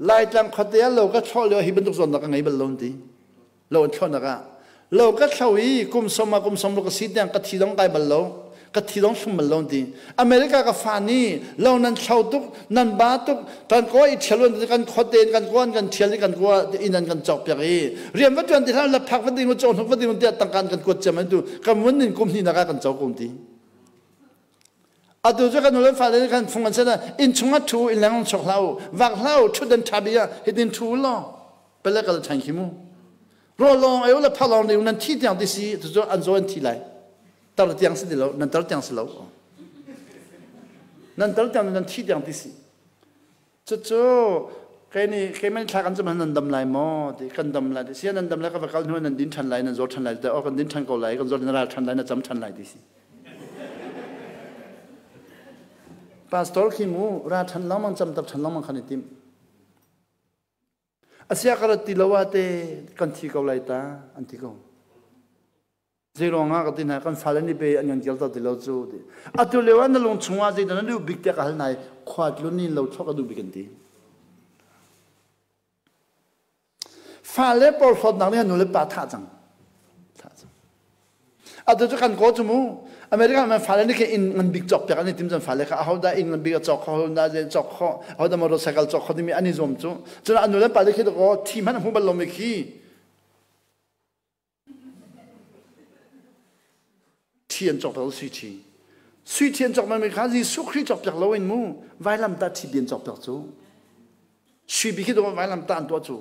Speaker 1: Laitlang khuate ah lo ka thlawh lio hi bantuk zawnnak ka ngei bal lo an ti. Lo an thlawhnak ah. Lo ka thlo i kum som ah kum som ruk ka si tiang ka thi dong kai bal lo. Ka thi dong thlum bal lo an ti. America ka fa nih lo nan thlo tuk, nan ba tuk, kan kaw i thial an kan khuate in kan kaw an kan thial i kan kaw inn an kan cawk piak i rian va tuan ti hlah la phak va ding cawk hnuk va ding tiah tangka an kan kuat ciam an tu kan mun in kum hnih nak ah kan co kum ti. Atu cu kan nu fale nih khan fung an sen inn chung ah ṭhu inn leng chuak hlah u vak hlah u ṭhut ṭha bik ah hitin ṭhu u law pele kal ṭhan khi mu rawl lawng ei u le pha lawng ding nan thi tiang ti si cucu an zaw an thi lai tar tiang si ti lo nan tar tiang si lo nan tar tiang nan thi tiang ti si Cucu kei nih keimah thla kan cam nan dam lai maw ti kan dam lai ti sia nan dam lai ka va kal hnu nan din ṭhan lai nan zaw ṭhan lai ti oh kan din ṭhan ko lai kan zaw na ral ṭhan lai na cam ṭhan lai ti si. Pastor khi mu ra ṭhan lengmang cam tak ṭhan lengmang khan i tim. Asia ka rat ti lo ah te kan thi ko lai ta an ti ko. Zeiruangah ka ti hna kan fale nih pe an kan kir ti lo cu ti. Atu lio ah na lung chungah zeidah na duh bik tiah ka hal hna i khua tlun in lo thlok a duh bik an ti. Fale porhlawtnak nih nu le pa thah cang. Thah cang. Atu cu kan kaw cu mu. America man fale nih khin inn ngan bik cawk piak an i tim cun fale kha ahodah inn ngan bik a cawk kho ahodah zei cawk kho ahodah motorcycle cawk kho timi an i zuam cu. Cun an nu le pa nih khi kaw thi hmanh a hmu bal lomi khi Thi an cawk lo sui thi. Sui thi an cawk mi kha Jesuh Khrih cawk piak lo in mu vailam ta thi bian cawk piak cu. Sui bi khi dong vailam ta an tuah cu.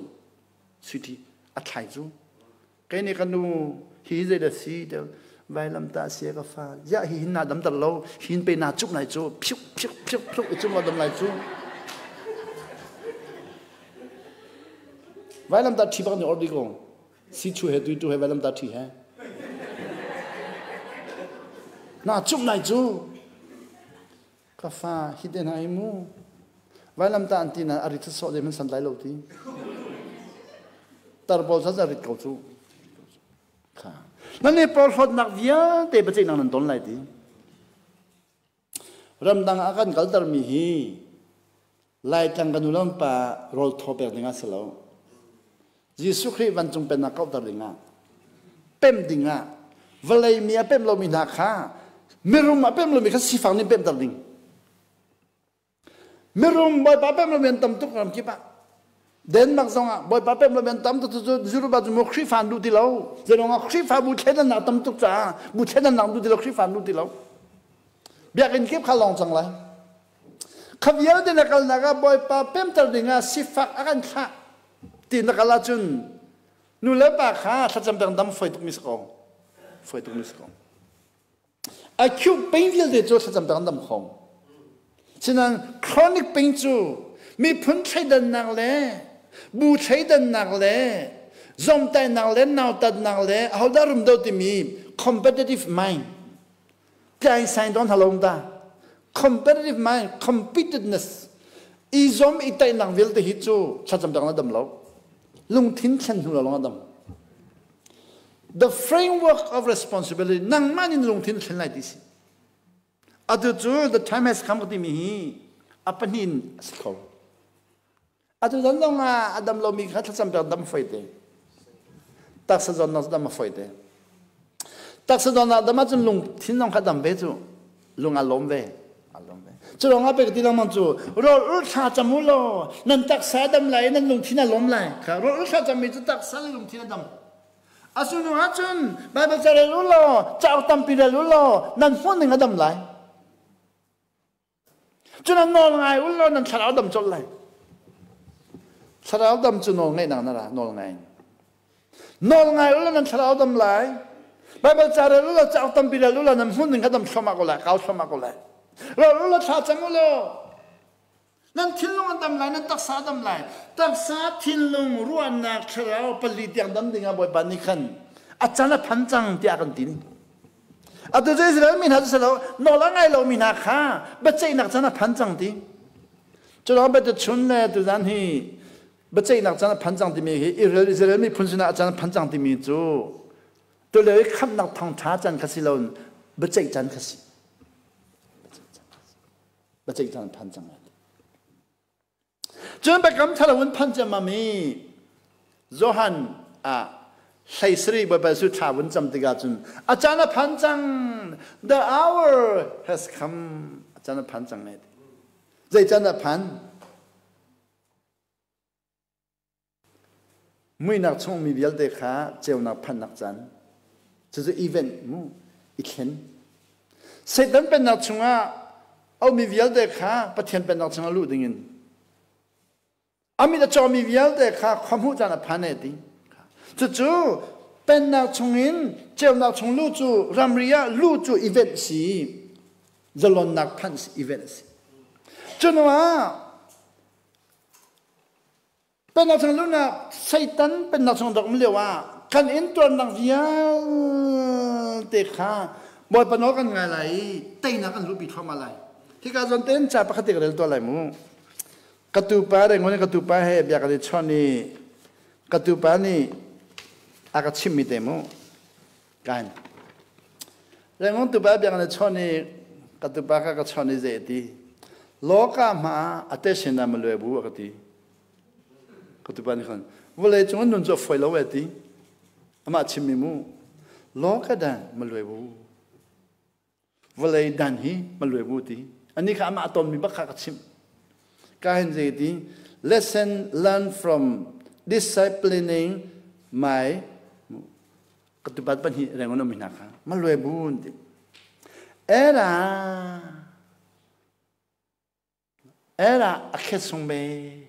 Speaker 1: Sui thi a thlai cu. Kei nih ka nu hi zei da si te vailam ta sia ka fa. Ya hi hin na dam tar lo hin pe na cuk lai cu phiuk phiuk phiuk phiuk i cung dam lai cu. Vailam ta thi bak ni ordi ko. Si chu he tui tu he vailam ta thi he. Na cumh lai cu. Ka fa hi te hna hi mu. Vailam ta an ti na a rit sawh de man san lai lo ti. Tar pawl sa rit ko cu. Kha. Nan ni porhlawtnak vialte biaceih nang nan ton lai ti. Ramdang ah kan kaltermi hi Laitlang kan nu le pa rawl thaw pek ding ah si lo. Jesuh Khrih vancung pennak kauhter ding ah, pem ding ah, vawlei mi a pem lomi hna kha mirum a pem lomi kha sifang nih pemter ding. Mirum Bawipa pem lomi an tam tuk ram kip ah. Denmark zong ah Bawipa pem lomi an tam tuk cu Juruba cu mu Khrihfa an duh ti lo. Zeiruang ah Khrihfabu thleidannak tam tuk caah bu thleidannak duh ti lo Khrihfa an duh ti lo. Biakinn kip kha lawng cang lai. Kha vialte na kalnak ah Bawipa pemter dingah sifak a kan thlah ti na kal ahcun nu le pa kha thlacam peng dam foi tukmi si ko. Foi tukmi si ko. Acute pain vialte cu thlacam peng dam kho. Sinain chronic pain cu miphun thleidannak le bu thleidannak le zomtainak le nautatnak le ahodah rum do timi competitive mind tlai sain don halom da competitive mind competitiveness i zom i tainak vialte hi cu thlacam peng na dam lo lungthin thlen hnu lawng a dam the framework of responsibility nangmah nih lungthin thlen lai ti si atu cu the time has come ka timi hi a pahnih a si kho Atu zan zong ah a dam lomi kha thlacam pek dam foi te. Taksa zawn dam a foi te. Taksa zawn ah dam ahcun lungthin zong kha dam ve cu. Lung a lawm ve. A lawm ve. Cu lawng ah pek ti lengmang cu rawl ul thla cam u law nan taksa a dam lai nan lungthin a lawm lai. Kha rawl ul thla cammi cu taksa le lungthin a dam. A sunu ahcun Bible ca rel u law cauk tampi rel u law nan hmuh ning a dam lai. Cun an nawl ngai ul law nan thlarau dam colh lai. Thlarau dam cu nawl ngeihnak na ra, nawl ngai. Nawl ngai ul law nan thlarau dam lai. Bible ca rel ul law cauk tampi rel ul law nan hmun ning kha dam thluahmah ko lai, kau thluahmah ko lai. Rel ul law thla cam ul law. Nan thinlung a dam lai, nan taksa a dam lai. Taksa, thinlung, ruahnak, thlarau pali tiang dam dingah Bawipa nih khan a can a phan cang tiah kan ti. Atu cu Israel mi hna cu si lo, nawl a ngai lomi hna kha biaceihnak can a phan cang ti. Cu lawng biatuchun le tuzan hi biaceihnak can a phan cang timi hi Israel Israel miphun sinah a can a phan cang timi cu tulio i khamhnak thawngṭha can kha si lo biaceih can kha si. Biaceih can a phan cang lai. Cun biakam thalo in phan ciammam i Johan ah 17 Baibal su thla vun cam tikah cun a caan a phan cang, the hour has come, a caan a phan cang lai. Zei caan a phan? Muihnak chung mi vialte kha ceunak phannak caan. Cucu event mu i thlen. Satan pennak chungah a ummi vialte kha Pathian pennak chungah luh dingin a mit a cawmi vialte kha khua hmuh caan a phan e ti. Cucu pennak chungin ceunak chung luh cu ramri ah luh cu event si. Zalonnak phanh si event si. Cunuah Pennak chung luhnak Satan pennak chung rak um lio ah kan intuarnak vialte kha Bawipa nawl kan ngai lai i teinak kan luhpi thluahmah lai. Hika zawn tein ca pakhat te ka rel tuah lai mu. Ka tupa rengon ka tupa he bia kan i chawn i ka tupa nih a ka chimmi te mu. Kan. Rengon tupa bia kan i chawn i ka tupa kha ka chawn i zei ti. Loka hma ate sin ah malue bu a ka ti. Ka tupa nih khan vawlei cung nun cu a fawi lo e ti. Amah chimmi mu. Law ka dan ma luai bu. Vawlei dan hi ma luai bu ti. Ani kha amah tonmi bak kha ka chimh. Ka hin zei ti lesson learned from disciplining my ka tupat pahnih reng on um hna kha ma luai bu ti. Era Era a khet sung me.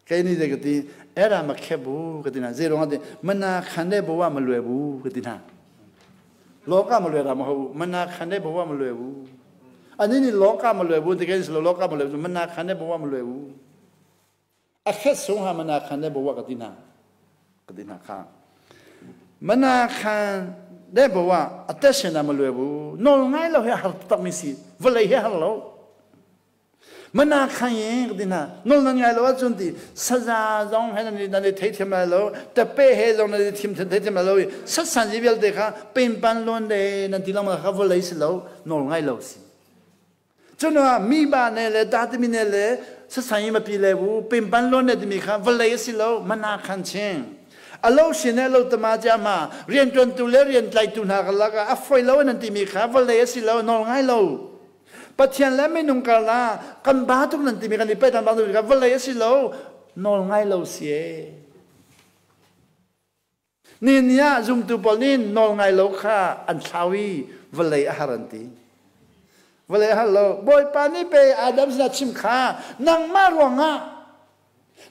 Speaker 1: Kei ni de ka ti era ma khe bu ka ti na zero nga ti mana khan de bo wa ma lue bu ka ti na. Lo ka ma lue ra ma ho mana khan de bo wa ma lue bu. Ani ni lo ka ma lue bu ti ke lo lo ka ma lue bu mana khan de bo wa ma lue bu. A khet sung ha mana khan de bo wa ka ti na. Ka ti na kha. Mana khan de bo wa ate se na ma lue bu. Nol ngai lo he har tak mi si. Vawlei he har lo. Mana khan yin ka ti hna. Nawl nan ngai lo ahcun ti saza zong he nan i theithiam lai lo, tape he zong nan i thim theithiam lai lo i satsan zi vialte kha penpan lawn le nan ti lengmang kha vawlei si lo, nawl ngai lo si. Cun ah mi ba ne le da timi ne le sasan yi mapi le bu penpan lawn ne timi kha vawlei a si lo, mana khan ching. A lo sin le lo tama chia ma rianṭuantu le rian tlaitu hna ka lakah a foi lo nan timi kha vawlei a si lo, nawl ngai lo. Pathian le minung karlah kan ba tuk nan timi kan i pehtan ba tuk vawlei a si lo nawl ngai lo si e. Ni ni ah zumtu pawl nih nawl ngai lo kha an thlau i vawlei a har an ti. Vawlei a har lo. Bawipa nih pe Adam sinah chim kha nangmah ruangah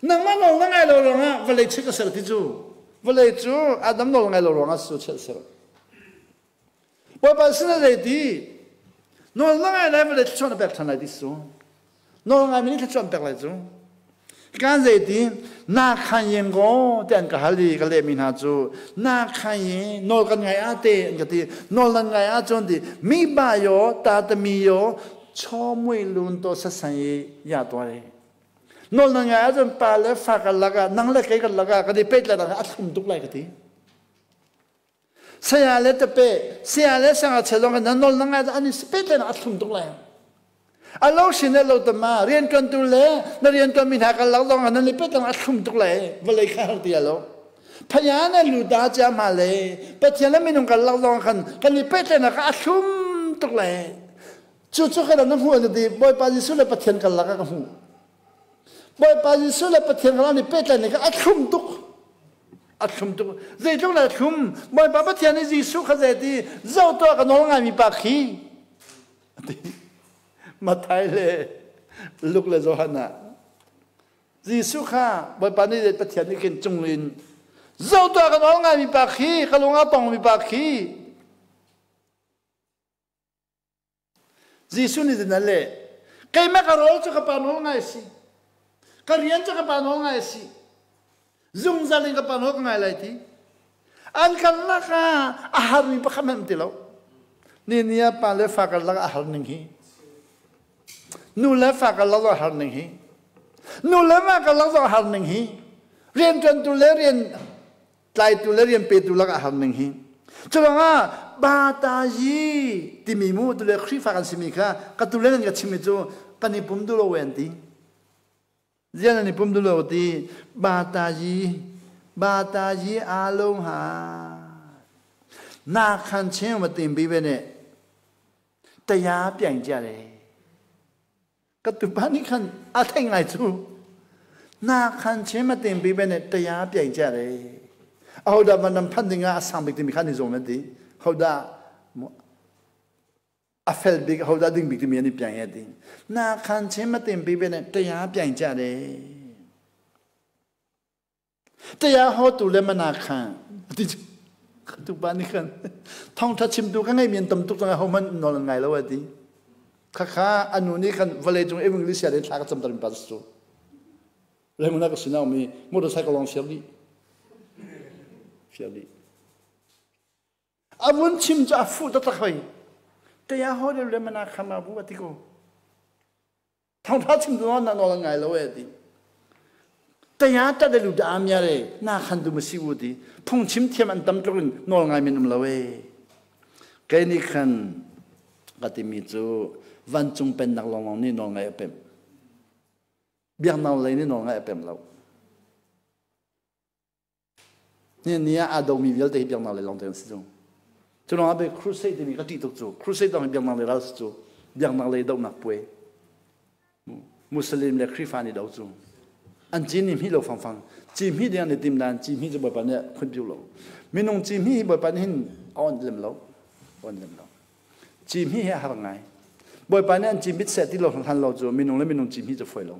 Speaker 1: nangmah nawl na ngai lo ruangah vawlei chiat ka ser ti cu. Vawlei cu Adam nawl ngai lo ruangah su chiat ser. Bawipa sin ah zei ti? Nawl na ngai lai vawlei thluachuah na pek ṭhan lai ti su. Nawl ngai mi nih thluachuah an pek lai cu. Kan zei ti? Na khan yen go ti an ka hal i ka lehmi hna cu na khan ye nawl kan ngai ah te an ka ti. Nawl nan ngai ah cun ti mi ba yo ta ta mi yo chaw mui lun to sa san i ya to ai. Nawl nan ngai ahcun pa le fa kan lakah nang le kei kan lakah kan i pet le a thlum tuk lai ka ti. Saya le tape, saya le sangachia zong nan nawl na ngai an i spet le a thlum tuk lai. A lo sin le lo tama rian tuantu le na rian tuan mi hna kan lak zong nan i pet a thlum tuk lai. Vawlei kha har ti lo. Phaya na lu da cha ma le Pathian le minung kan lak zong khan kan i pet le na ka a thlum tuk lai. Cu cu kan na hmu na ti Bawipa Jesuh le Pathian kan lak ka hmu. Bawipa Jesuh le Pathian kan i pehtlaih ning kha a thlum tuk. A thlum tuk. Zeitluk le thlum. Bawipa Pathian nih Jesuh kha zei ti zoh tuah ka nawl ngaimi pa khi. Ati. Matthai le Luke le Johan ah Jesuh kha Bawipa nih Pathian nih khin cung in zoh tuah ka nawl ngaimi pa khi ka lung a tongmi pa khi Jesuh nih cun a leh, keimah ka rawl cu ka pa nawl ngai a si. Ka rian cu ka pa nawl ngai a si. Zungzal in ka pa nawl ka ngai lai ti. An karlak ah a harmi pakhat hmanh um ti lo. Ni ni ah pa le fa karlak ah a har ning hi. Nu le fa karlak zong a har ning hi. Nu le va karlak zong a har ning hi. Rianṭuantu le rian tlaitu le rian petu lakah a har ning hi. Curuangah ba ta yi timi mu tu le Khrihfa kan simi kha ka tu le nan ka chimmi cu kan i pum duh lo an ti. Zian an i pum duh lo ti ba ta yi ba ta yi a lo ha na khan cheng ma tim bi ve ne taya piang chia le Ka tupa nih khan a theih ngai cu. Na khan chem a tem bi ben taya piai cha re. Ahodah van nam phan ding ah a sang bik timi khan ni zawm an ti. Hodah a fel bik hodah ding bik timi an i piang ya ding. Na khan chem a tem bi ben taya piai cha re. Taya hotu le mana kha ti tu pa nih khan thawngtha chimtu ka ngei mi an tam tuk cang ho hmanh nawl an ngai lo ati khakha anu nih khan vawlei cung English ya thla ka cam tarin pa cu remuna ka sinau mi motorcycle long fiar dih fiar dih a vun chim cu a fuh taktak hoi taya ho le mana kha ma bu ati ko Thawngtha chim tu na nawl an ngai lo e ti. Taya ta de lu da mya re na khan du ma si u ti. Phung chim thiam an tam tluk in nawl ngai min um lo e. Kei nih khan ka timi cu vancung pennak lawnglawng nih nawl ngai a pem. Biaknak lei nih nawl ngai a pem lo. Ni ni ah aa domi vialte hi biaknak lei lawngte an si cu. Cu lawng ah be crusade timi ka ṭih tuk cu. Crusade dong hi biaknak lei ral si cu. Biaknak lei dohnak puai. Muslim le Khrihfa nih do cu. An ci ni hmi lo fangfang. Ci hmi ding an i tim nain ci hmi cu Bawipa nih khun piu lo. Minung ci hmi hi Bawipa nih hin a on lem lo. On lem lo. Ci hmi hi a har ngai. Bawipa nih an ci mit seh ti lo hlan lo cu minung le minung ci hmi cu foi lo.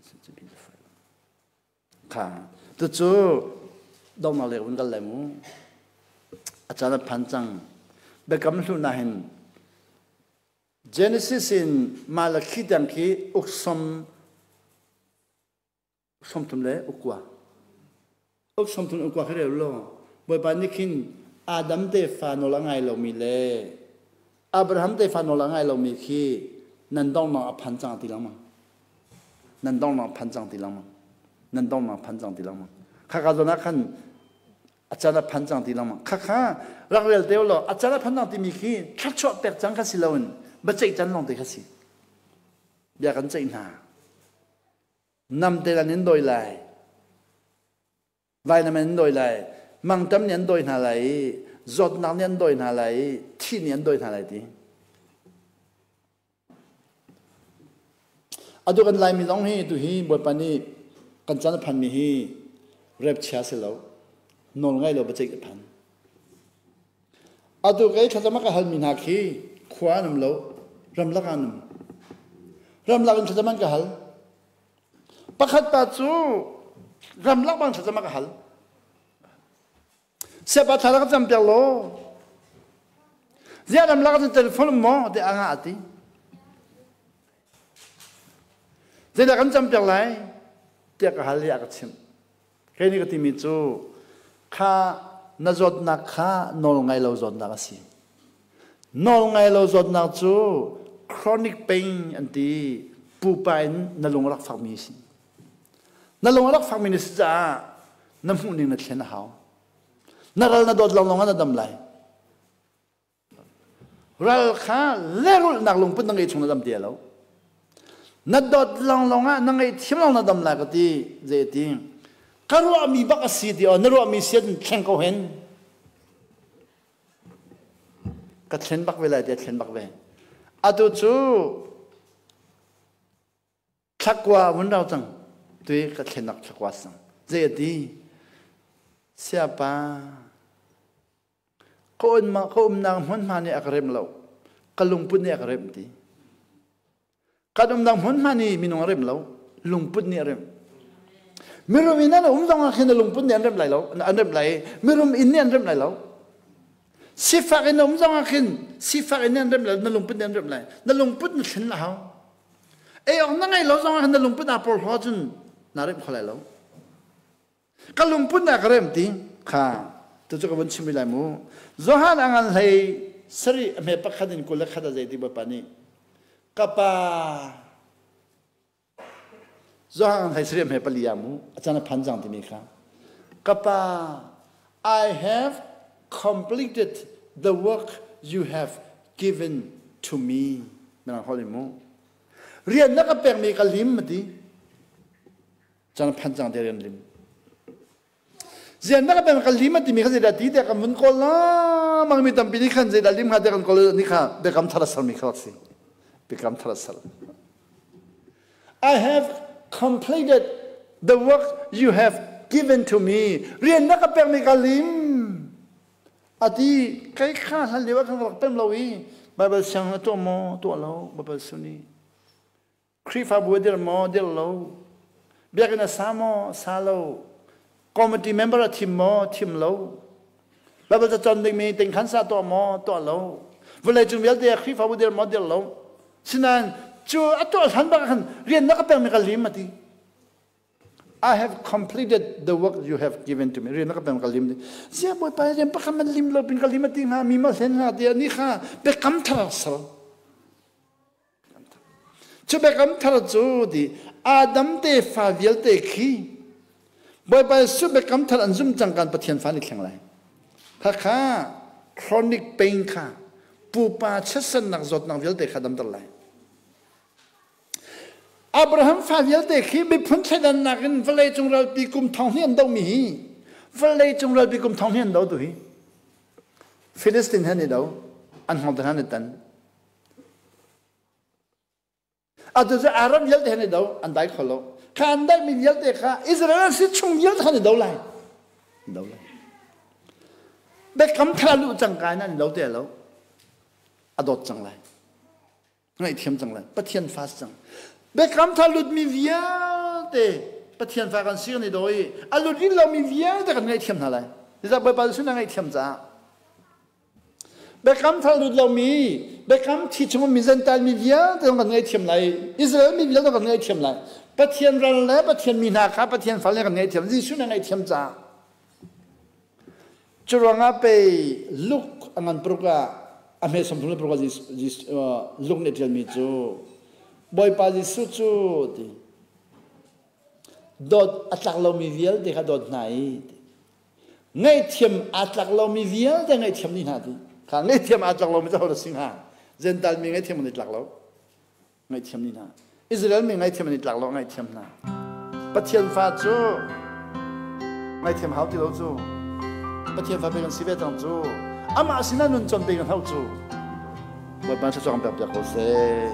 Speaker 1: Ci hmi cu foi lo. Kha tucu donghnak lei vun kal lai mu. A caan a phan cang. Biakam hlun ah hin Genesis in Malakhi tiang khi uk som 30 le ukua. Uk 30 ukua khi rel law Bawipa nih khin Adam tefa nawl a ngai lomi le Abraham tefa nawl a ngai lomi khi nan donghnak a phan cang ti lengmang. Nan donghnak phan cang ti lengmang. Nan donghnak phan cang ti lengmang. Khaka zawn ah khan a can a phan cang ti lengmang. Khakha rak rel te law a can a phan cang timi khi thluachuah pek cang kha si loin biaceih can lawng te kha si. Bia kan ceih hna. Nam te lan in dawi lai. Vainam in an dawi lai. Mangtam nih an dawi hna lai i zawtnak nih an dawi hna lai i thi nih an dawi hna lai ti. Atu kan Laimi zong hi tu hi Bawipa nih kan chan a phanmi hi rep chia si lo. Nawl ngai lo biaceih a phan. Atu kei thlacam a ka halmi hna khi khua an um lo, ramlak an um. Ramlak in thlacam an ka hal. Pakhat pa cu ramlak bang thlacam a ka hal. Siapa thla ka cam piak law. Ziah ramlak cu telephone um maw ti a ngah ti. Zeidah kan cam piak lai tiah ka hal i a ka chimh. Kei nih ka timi cu kha na zawtnak kha nawl ngai lo zawtnak a si. Nawl ngai lo zawtnak cu chronic pain an ti pupa in na lung a rak fakmi a si. Na lung a rak fakmi na si caah na hmuhning na thlen a hau. Na ral na dawt lawnglawng ah na dam lai. Ral kha lehrulhnak lungput na ngeih chung na dam ti lo. Na dawt lawnglawng ah na ngaihthiam lawng na dam lai ka ti zei ti. Ka ruahmi bak a si ti aw na ruahmi si ahcun thleng ko hen. Ka thlen bak ve lai ti a thlen bak ve. Atu cu Thlakua vun rau cang. Tui ka thlenak thlakua sang. Zei a ti? Siapa ka ka umnak hmunhma nih a ka rem lo. Ka lungput nih a ka rem ti. Kan umnak hmunhma nih minung a rem lo. Lungput nih a rem. Mirum inn an um zong ah khin na lungput nih an rem lai lo. An rem lai. Mirum inn nih an rem lai lo. Sifak in um zong ah khin sifak in an rem lai. Na lungput nih an rem lai. Na lungput na thlen la hau. Ei awk na ngei lo zong ah na lungput aa porhlaw cun naa remh kho lai lo. Ka lungput naa ka remh ti kha tu cu ka vun chim rih lai mu. Johan a ngan hlei sarih a hme pakhat in 21 a zei ti Bawipa nih ka pa Johan hlei sarih a hme pali ah mu a can a phan cang timi kha ka pa I have completed the work you have given to me mirang holh in mu rian na ka pekmi ka lim a ti cang phan cang te rian lim zian na ka pekmi ka lim a timi kha zeidah ti tiah kan vun kawl lengmang mi tampi nih khan zeidah lim hnga tiah kan kawl ni kha biakam thar a sermi kha rak si biakam thar a ser I have completed the work you have given to me rian na ka pekmi ka lim ati kai kha hlan lio ah khan rak pem lo i Bible siang na tuah maw tuah lo Bible suni Khrihfabu a dir maw dir lo biakinn a sa maw sa lo committee member a thim maw thim lo Bible ca cawn dingmi tingkhan sa tuah maw tuah lo vawlei cung vialte ah Khrihfabu dir maw dir lo sinain cu a tuah hlan bak khan rian na ka pekmi ka lim a ti I have completed the work you have given to me. Rian na ka pek ka lim. Sia bawipa rian pakhat man lim lo pin ka lim a ti hnga mi ma hlen hnga ti ani kha biakam thar sal. Cu biakam thar cu ti Adam tefa vialte khi Bawipa Jesuh biakam thar an zum cang kan Pathian fa ni thleng lai. Khakha chronic pain kha pupa chiatsannak zawtnak vialte kha damter lai. Abraham fa vialte khi miphun thleidannak in vawleicung ralpi kum thong hnih an dohmi hi vawleicung ralpi kum thong hnih an do tu hi Philistine han i do an hngawng te han i tan atu cu Arab vialte han i do an dai kho lo kha an daihmi vialte kha Israel an si chung vialte khan i do lai do lai biakam thar luh cang ka in an lo te lo a dawt cang lai ngaihthiam cang lai Pathian fa si cang biakam thar lutmi vialte Pathian fa kan si kan i daw i a lut rih lomi vialte kan ngaihthiam hna lai Zeicah Bawipa Jesuh na ngaihthiam caah biakam thar lut lomi biakam thi chung mi Gentile mi vialte zong kan ngaihthiam lai Israel mi vialte kan ngaihthiam lai Pathian ral le Pathian mi hna kha Pathian fale kan ngaihthiam Jesuh na ngaihthiam caah Curuangah pei Luke a ngan paruk ah a hme 36 ah Luke nih a ṭialmi cu Bawipa Jesuh cu ti dawt a tlak lomi vialte kha dawt hna i ti ngaihthiam aa tlak lomi vialte ngaihthiam ni hna ti kha ngaihthiam aa tlak lomi cu ho si hnga Gentile mi ngaihthiam an i tlak lo ngaihthiam ni hna Israel mi ngaihthiam an i tlak lo ngaihthiam hna Pathian fa cu ngaihthiam hau ti lo cu Pathian fa pe kan si ve cang cu amah sinah nun con pe kan hau cu Bawipa thluachuah kan pek piak ko seh.